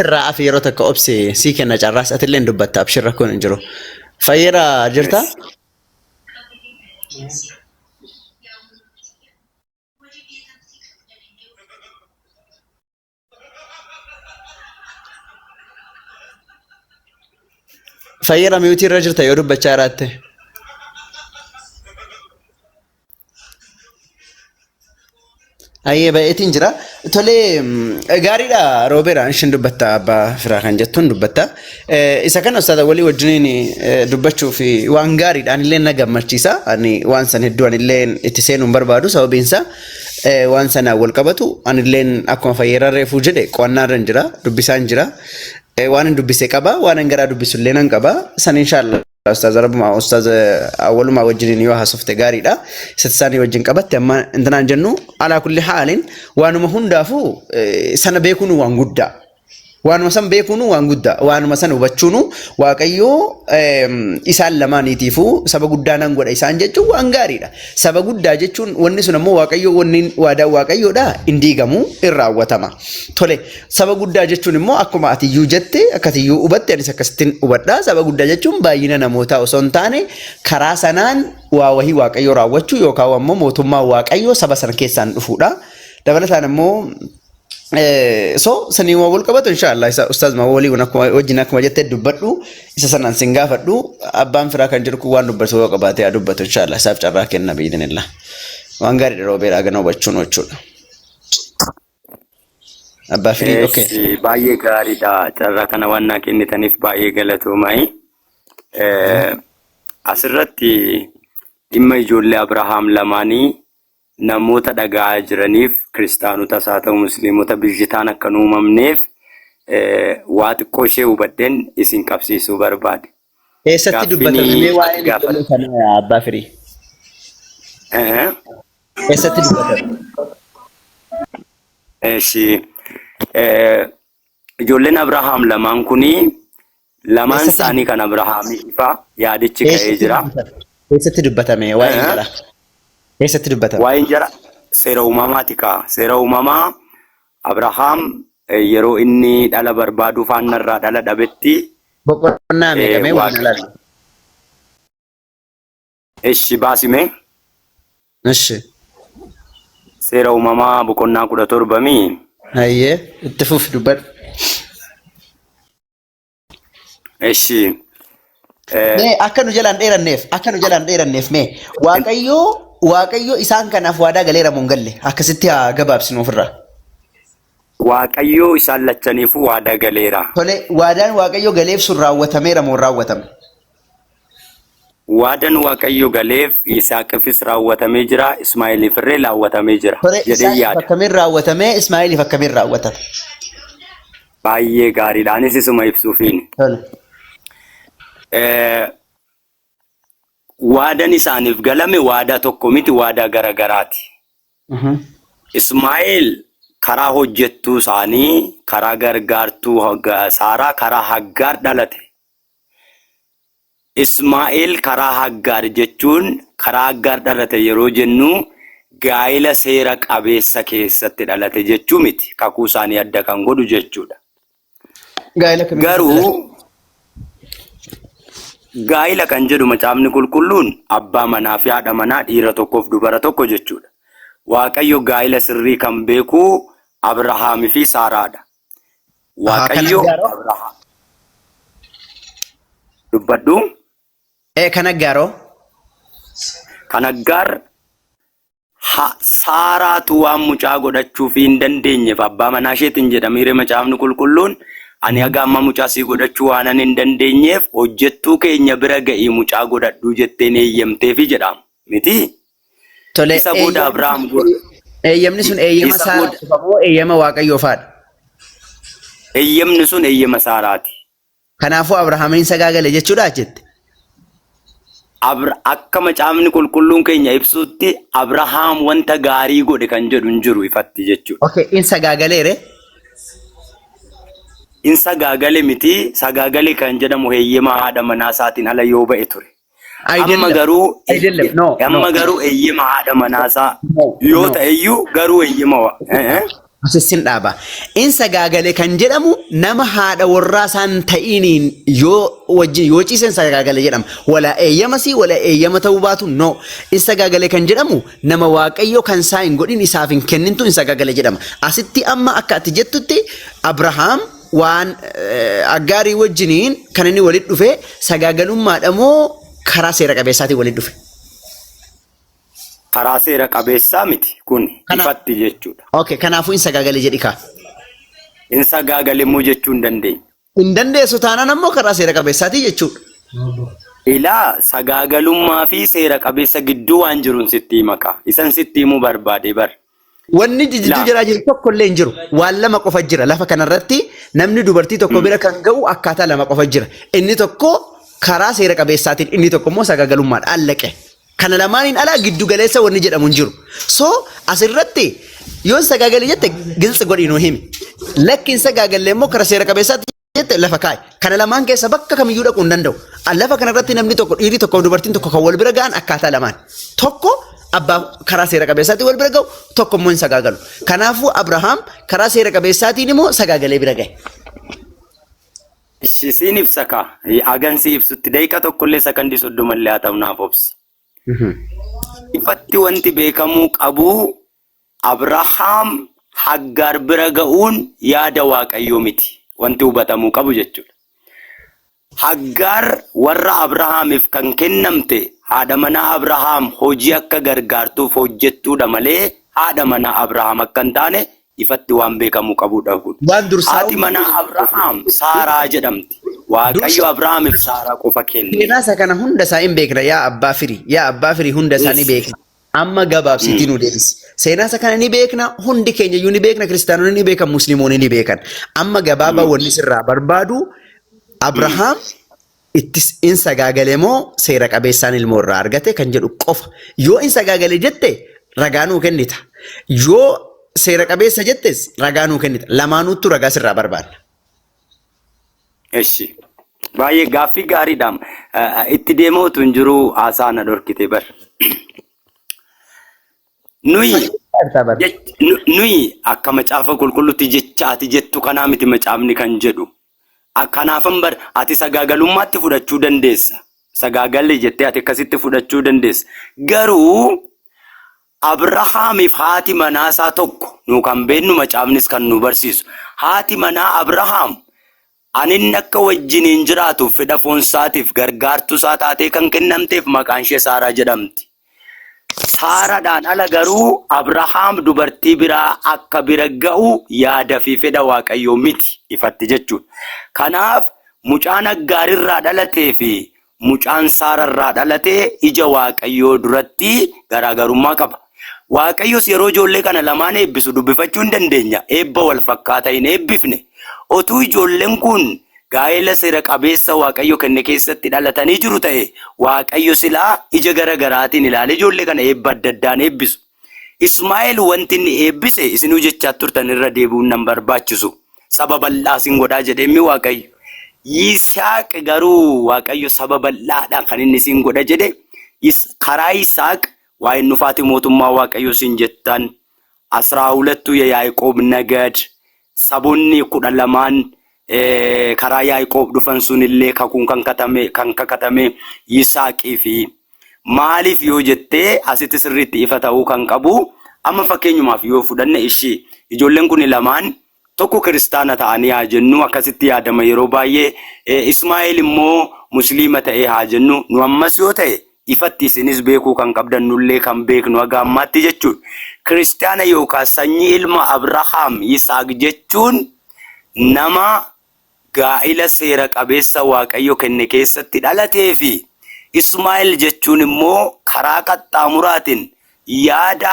[SPEAKER 2] Irraa afi yeroo takka obsi sii kenna carraas atillee hin dubbatta abshir rakkoon hin jiru. Fayyeera jirta? Fayyeera miyuutii irra jirta yoo dubbachaa jiraatte. Ayyee baay'eetiin jira. Tolee gaariidha roobeera ishin dubbatta abbaa firaa kan jettuun dubbatta. Isa kana ustaaza walii wajjiniin dubbachuuf waan gaariidha anillee na gammachiisa. Ani waan san hedduu anillee itti seenuu hin barbaadu sababiin isaa waan sanaan wal qabatu anilleen akkuma fayyeeraa reefuu jedhe qo'annaa irra jira dubbisaan jira. Waan hin dubbise qaba waan hin garaa dubbisu illee nan qaba. San inshaallah Ustaaz Rabbumaa Ustaaz Awwalumaa wajjiniin yoo haasofte gaariidha. Isatti isaanii wajjin qabatte amma intinaan jennu alaa kulli haalin waanuma hundaafuu sana beekuun waan guddaa. Waanuma san beekuun waan guddaa. Waanuma san hubachuun Waaqayyoo isaan lamaaniitiifuu saba guddaa nan godha isaan jechuun waan gaariidha. Saba guddaa jechuun wanni sun ammoo Waaqayyoo wanni waadaan Waaqayyoodha hin diigamu hin raawwatama. Tole saba guddaa jechuun immoo akkuma atiyyuu jette akkatiyyuu hubatte anis akkasittiin hubadha. Saba guddaa jechuun baay'ina namootaa osoo hin taane karaa sanaan waa wahii Waaqayyoo raawwachuu yookaan ammoo mootummaa Waaqayyoo saba sana keessaan dhufuudha. Dabalataan immoo So sanii waa wal qabatu inshaallah isa ustaaz ma walii akkuma wajjin akkuma jettee dubbadhu isa sanaan sin gaafadhu abbaan firaa kan jedhu kun waan dubbatu yoo qabaate haa dubbatu inshaallah isaaf carraa kenna biidinillah waan gaariidha roobeedha gana hubachuun jechuudha. Abbaa firii okay.
[SPEAKER 5] Eessi baay'ee gaariidha. Carraa kana waan naa kennitaniif baay'ee galatoomaa. Asirratti dhimma ijoollee Abrahaam lamaanii namoota dhaga'aa jiraniif kiristaanotas haa ta'u musliimota bizhitaan akka hin uumamneef waa xiqqoo ishee hubadheen isin qabsiisuu barbaade.
[SPEAKER 2] Eessatti
[SPEAKER 5] Gaaffiin
[SPEAKER 2] dubbatame mee
[SPEAKER 5] ati
[SPEAKER 2] waa'een
[SPEAKER 5] gaafat
[SPEAKER 2] ijoollee kanaa abbaa firii? Eessatti dubbatame?
[SPEAKER 5] Eshi ijoolleen Abrahaam lamaan kuni lamaan
[SPEAKER 2] Eessatti
[SPEAKER 5] isaanii kan Abrahaamii ifa yaadichi ka'ee
[SPEAKER 2] eessatti
[SPEAKER 5] jira.
[SPEAKER 2] dubbatame? Eessatti dubbatame waa'een jara? Eessatti dubbatame?
[SPEAKER 5] Waa'een jara seera uumamaati kaa. Seera uumamaa Abrahaam yeroo inni dhala barbaaduu faana irraa dhala dhabetti
[SPEAKER 2] Boqonnaa meeqa mee waan
[SPEAKER 5] waaqa
[SPEAKER 2] ilaali?
[SPEAKER 5] Eshi baasime
[SPEAKER 2] Ishi.
[SPEAKER 5] seera uumamaa boqonnaa 17 mii.
[SPEAKER 2] Hayyee itti fufi dubbadhu.
[SPEAKER 5] Eshi.
[SPEAKER 2] Mee akka nu jalaan dheeranneef akka nu jalaan dheeranneef mee Waaqayyoo Waaqayyo isaan kanaaf waadaa galeera moo hin galle akkasitti haa gabaabsinu ofirraa.
[SPEAKER 5] Waaqayyoo isaan lachaniifuu waadaa galeera.
[SPEAKER 2] Tole waadaan Waaqayyo galeef sun raawwatameera moo hin raawwatamne?
[SPEAKER 5] Waadan Waaqayyo galeef Yisaaqifis raawwatamee jira, Ismaa'eeliifillee raawwatamee jira
[SPEAKER 2] Tole
[SPEAKER 5] jedheen
[SPEAKER 2] Isaaqiif
[SPEAKER 5] yaada.
[SPEAKER 2] akkamiin raawwatame Ismaa'eeliif akkamiin raawwatame?
[SPEAKER 5] Baay'ee gaariidha. Anis isuma ibsuufiin.
[SPEAKER 2] Tole.
[SPEAKER 5] Waadan isaaniif galame waadaa tokko miti, waadaa gara garaati. Ismaa'eel karaa hojjettuu isaanii, karaa gargaartuu Saaraa, karaa Haggaar dhalate. Ismaa'eel karaa Haggaar jechuun karaa Haggaar dhalate yeroo jennu gaa'ila seera qabeessa keessatti dhalate jechuu miti. Kakuu isaanii adda kan godhu jechuudha.
[SPEAKER 2] Gaa'ila kamii keessatti dhalate?
[SPEAKER 5] Garuu gaa'ila kan jedhu macaafni qulqulluun abbaa manaa fi haadha manaa dhiira tokkoof dubara tokko jechuudha. Waaqayyo gaa'ila sirrii kan beeku Abrahaamii fi Saaraadha.
[SPEAKER 2] Ahaa, kan
[SPEAKER 5] Waaqayyo
[SPEAKER 2] Aggaaroo?
[SPEAKER 5] Abrahaam dubbadhu.
[SPEAKER 2] Kan Aggaaroo?
[SPEAKER 5] Kan Aggaar Saaraatu waan mucaa godhachuuf hin dandeenyeef abbaa manaa isheetiin jedhamiire macaafni qulqulluun ani haga amma mucaa sii godhachuu waanan hin dandeenyeef hojjettuu keenya bira ga'ii mucaa godhadhuu jetteen eeyyamteefi jedhama. Miti?
[SPEAKER 2] Tole,
[SPEAKER 5] Isa booda Abrahaam
[SPEAKER 2] eeyyamni sun eeyyama
[SPEAKER 5] isa
[SPEAKER 2] Saaraa
[SPEAKER 5] booda
[SPEAKER 2] qofa moo eeyyama Waaqayyoo faadha?
[SPEAKER 5] Eeyyamni sun eeyyama Saaraati.
[SPEAKER 2] Kanaafuu Abrahaamiin sagaagale jechuudha jette.
[SPEAKER 5] Akka macaafni qulqulluun keenya ibsutti Abrahaam wanta gaarii godhe kan jedhu hin jiru ifatti jechuudha.
[SPEAKER 2] Okay, in sagaagaleere.
[SPEAKER 5] In sagaagale miti, sagaagale kan jedhamu heeyyama haadha manaa isaatiin ala yoo ba'e ture. Amma
[SPEAKER 2] Ayidellem.
[SPEAKER 5] garuu
[SPEAKER 2] Ayidellem. No, no.
[SPEAKER 5] amma garuu eeyyama haadha manaasaa
[SPEAKER 2] No,
[SPEAKER 5] yoo
[SPEAKER 2] no.
[SPEAKER 5] ta'eyyuu garuu eeyyama
[SPEAKER 2] Asissin dhaaba. In sagaagale kan jedhamu nama haadha warraa isaan ta'iniin yoo wajjin yoo ciisen sagaagale jedhama. Wala eeyyamasii wala eeyyama ta'uu baatu no. In sagaagale kan jedhamu nama Waaqayyo kan isaa hin godhin isaaf hin kennintu in sagaagale jedhama. Asitti amma akka ati jettutti Abrahaam waan Aggaarii wajjiniin kan inni walitti dhufe sagaagalummaadha moo karaa seera qabeessaatiin walitti dhufe?
[SPEAKER 5] Karaa seera qabeessaa miti kun ifatti jechuudha.
[SPEAKER 2] Okay, kanaafuu in sagaagale jedhi kaa.
[SPEAKER 5] In sagaagale immoo jechuu hin dandeenyu.
[SPEAKER 2] Hin dandeessu taanaan ammoo karaa seera qabeessaatii jechuudha.
[SPEAKER 5] Ilaa sagaagalummaa fi seera qabeessa gidduu waan jiruun sitti hima kaa. Isan sitti himuu barbaade bar.
[SPEAKER 2] Wanni jidduu
[SPEAKER 5] Laa.
[SPEAKER 2] jiraa jiru tokko illee hin jiru. Waan lama qofa jira. Lafa kanarratti namni dubartii tokko bira kan ga'u akkaataa lama qofa jira. Inni tokko karaa seera qabeessaatiin, inni tokko immoo sagaagalummaan allaqe. Kana lamaaniin alaa giddu galeessa wanni jedhamu hin jiru. So asirratti yoon sagaagalee jette giltsi godhii nuu himi. Lakki hin sagaagallee immoo karaa seera qabeessaatti jette lafa kaa'i. Kana lamaan keessa bakka kamiyyuu dhaquu hin danda'u. Lafa kanarratti namni tokko dhiirri tokko dubartiin tokko kan wal bira ga'an akkaataa lamaan. Tokko abbaa karaa seera qabeessaatiin wal bira ga'u, tokko immoo hin sagaagalu. Kanaafuu Abrahaam karaa seera qabeessaatiin immoo sagaagalee bira ga'e.
[SPEAKER 5] Ishi siin ibsa kaa. Hagan si ibsutti daqiiqa tokkollee sakandii 30 illee haa ta'u naaf obsi. Ifatti wanti beekamuu qabu Abrahaam Haggaar bira ga'uun yaada Waaqayyoo miti. Wanti hubatamuu qabu jechuudha. Haggaar warra Abrahaamiif kan kennamte haadha manaa Abrahaam hojii akka gargaartuuf hojjettuudha malee haadha manaa Abrahaam akka hin taane ifatti waan beekamuu qabudha kun.
[SPEAKER 2] Waan dursaa
[SPEAKER 5] Haati manaa Abrahaam Saaraa jedhamti. Waaqayyo
[SPEAKER 2] Dursa
[SPEAKER 5] Abrahaamiif Saaraa qofa kenne.
[SPEAKER 2] seenaa isa kana hunda isaa hin beekna yaa abbaa firii yaa abbaa firii hunda isaa ni
[SPEAKER 5] Yes.
[SPEAKER 2] beekna. Amma gabaabsiitii nu deebisi. Seenaa isa kana ni beekna hundi keenya iyyuu ni beekna kiristaanonni ni beekan musliimoonni ni beekan. Amma gabaabaa wanni sirraa barbaadu Abrahaam ittis in sagaagale moo seera qabeessaan ilmoo irraa argate kan jedhu qofa. Yoo in sagaagale jette ragaa nuu kennita. Yoo seera qabeessa jettes ragaa nuu kennita. Lamaanuuttu ragaa sirraa barbaadna.
[SPEAKER 5] Eshi. Baay'ee gaaffii gaariidha. Itti deemaa utuu hin jiru haasaa na dhorkite bar. Nuyi nuyi akka macaafa qulqulluutti jecha ati jettu kanaa miti macaafni kan jedhu. Kanaafan bar ati sagaagalummaatti fudhachuu dandeessa. Sagaagalle jettee ati akkasitti fudhachuu dandeessa. Garuu Abrahaamiif haati manaasaa tokko nu kan beennu macaafnis kan nu barsiisu. Haati manaa Abrahaam aninni akka wajjiniin jiraatuuf fedha foonsaatiif gargaartuu isaa taatee kan kennamteef maqaan ishee Saaraa jedhamti. Saaraadhaan ala garuu Abrahaam dubartii biraa akka bira ga'u yaada fi fedha Waaqayyoo miti ifatti jechuudha. Kanaaf mucaan Aggaarirraa dhalatee fi mucaan Saararraa dhalate ija Waaqayyoo duratti garaagarummaa qaba. Waaqayyos yeroo ijoollee kana lamaan eebbisu dubbifachuu hin dandeenya. Eebba wal fakkaataa hin eebbifne. Otuu ijoolleen kun gaa'ela seera qabeessa Waaqayyo kenne keessatti dhalatanii jiru ta'e, Waaqayyo silaa ija gara garaatiin ilaalee ijoollee kana eebba adda addaan eebbisu. Ismaa'eel wanti inni eebbise isinuu jechaa turtan, irra deebi'uun nan barbaachisu. Saba bal'aa sin godhaa jedheemmi Waaqayyo. Yisaaq garuu Waaqayyo saba bal'aadhaan kan inni sin godha jedhe, karaa Yisaaq waa'een dhufaatii mootummaa Waaqayyo sin jettan, 12 የያዕቆብ ነገድ, saboonni 12n karaa Yaaqoob dhufan sunillee kakuun kan kakatame Yisaaqii fi maaliif yoo jettee, asitti sirriitti ifa ta'uu kan qabu, amma fakkeenyumaaf yoo fudhanne, ishii ijoolleen kun lamaan tokko kiristaana ta'anii haa jennu, akkasitti yaadama yeroo baay'ee, Ismaa'eel immoo musliima ta'ee haa jennu. Nu ammas yoo ta'e ifatti isinis beekuu kan qabdan, nullee kan beeknu haga ammaatti jechuudha. Kiristaana yookaan sanyii ilma Abrahaam Yisaaq jechuun nama gaa'ila seera qabeessa Waaqayyo kenne keessatti dhalatee fi Ismaa'eel jechuun immoo karaa qaxxaamuraatiin yaada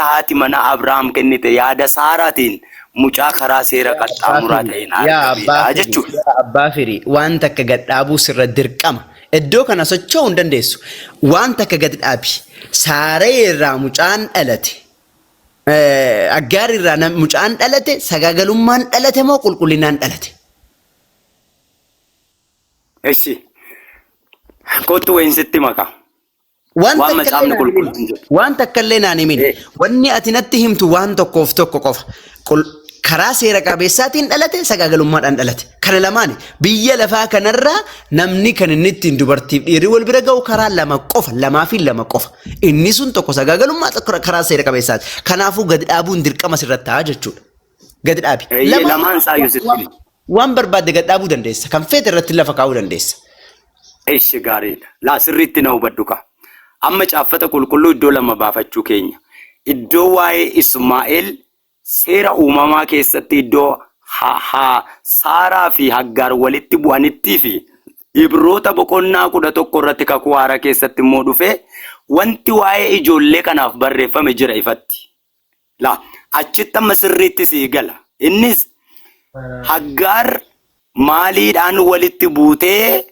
[SPEAKER 5] haati mana Abrahaam kennite, yaada Saaraatiin mucaa karaa seera qaxxaamuraa ta'een
[SPEAKER 2] Yaa abbaa
[SPEAKER 5] argamedha
[SPEAKER 2] firii,
[SPEAKER 5] jechuudha.
[SPEAKER 2] yaa abbaa firii, waan takka gad dhaabuu sirra dirqama. Iddoo kana socho'uu hin dandeessu. Waan takka gad dhaabi. Saaree irraa mucaan dhalate, Aggaar irraa mucaan dhalate sagaagalummaan dhalate moo qulqullinaan dhalate?
[SPEAKER 5] Eshi. Kottu wayin sitti maka.
[SPEAKER 2] Waan
[SPEAKER 5] Waan
[SPEAKER 2] takka illee
[SPEAKER 5] macaafni
[SPEAKER 2] naan himin.
[SPEAKER 5] qulqulluun jedhu.
[SPEAKER 2] Waan takka illee naan himin. Wanni ati natti himtu waan tokkoof tokko qofa. Karaa seera qabeessaatiin dhalate, sagaagalummaadhaan dhalate. Kana lamaani biyya lafaa kanarraa namni kan inni ittiin dubartiif dhiirri wal bira ga'u karaa lama qofa, lamaa fi lama qofa. Inni sun tokko sagaagalummaa, tokko karaa seera qabeessaati. Kanaafuu gadi dhaabuun dirqama sirratti ta'a jechuudha. Gadi dhaabi.
[SPEAKER 5] Eeyyee, lamaan isaayyuu sitti himi.
[SPEAKER 2] Waan barbaadde gad dhaabuu dandeessa. Kan feete irratti lafa kaa'uu dandeessa.
[SPEAKER 5] Eshi, gaariidha. Laa, sirriitti na hubadhu ka. Amma caaffata qulqulluu iddoo lama baafachuu keenya. Iddoo waa'ee Ismaa'eel seera uumamaa keessatti iddoo Saaraa fi Haggaar walitti bu'anittii fi Ibroota boqonnaa 11 irratti kakuu haaraa keessatti immoo dhufe wanti waa'ee ijoollee kanaaf barreeffame jira ifatti. Laa, achitti amma sirriitti sii gala. Innis Haggaar maaliidhaan walitti buutee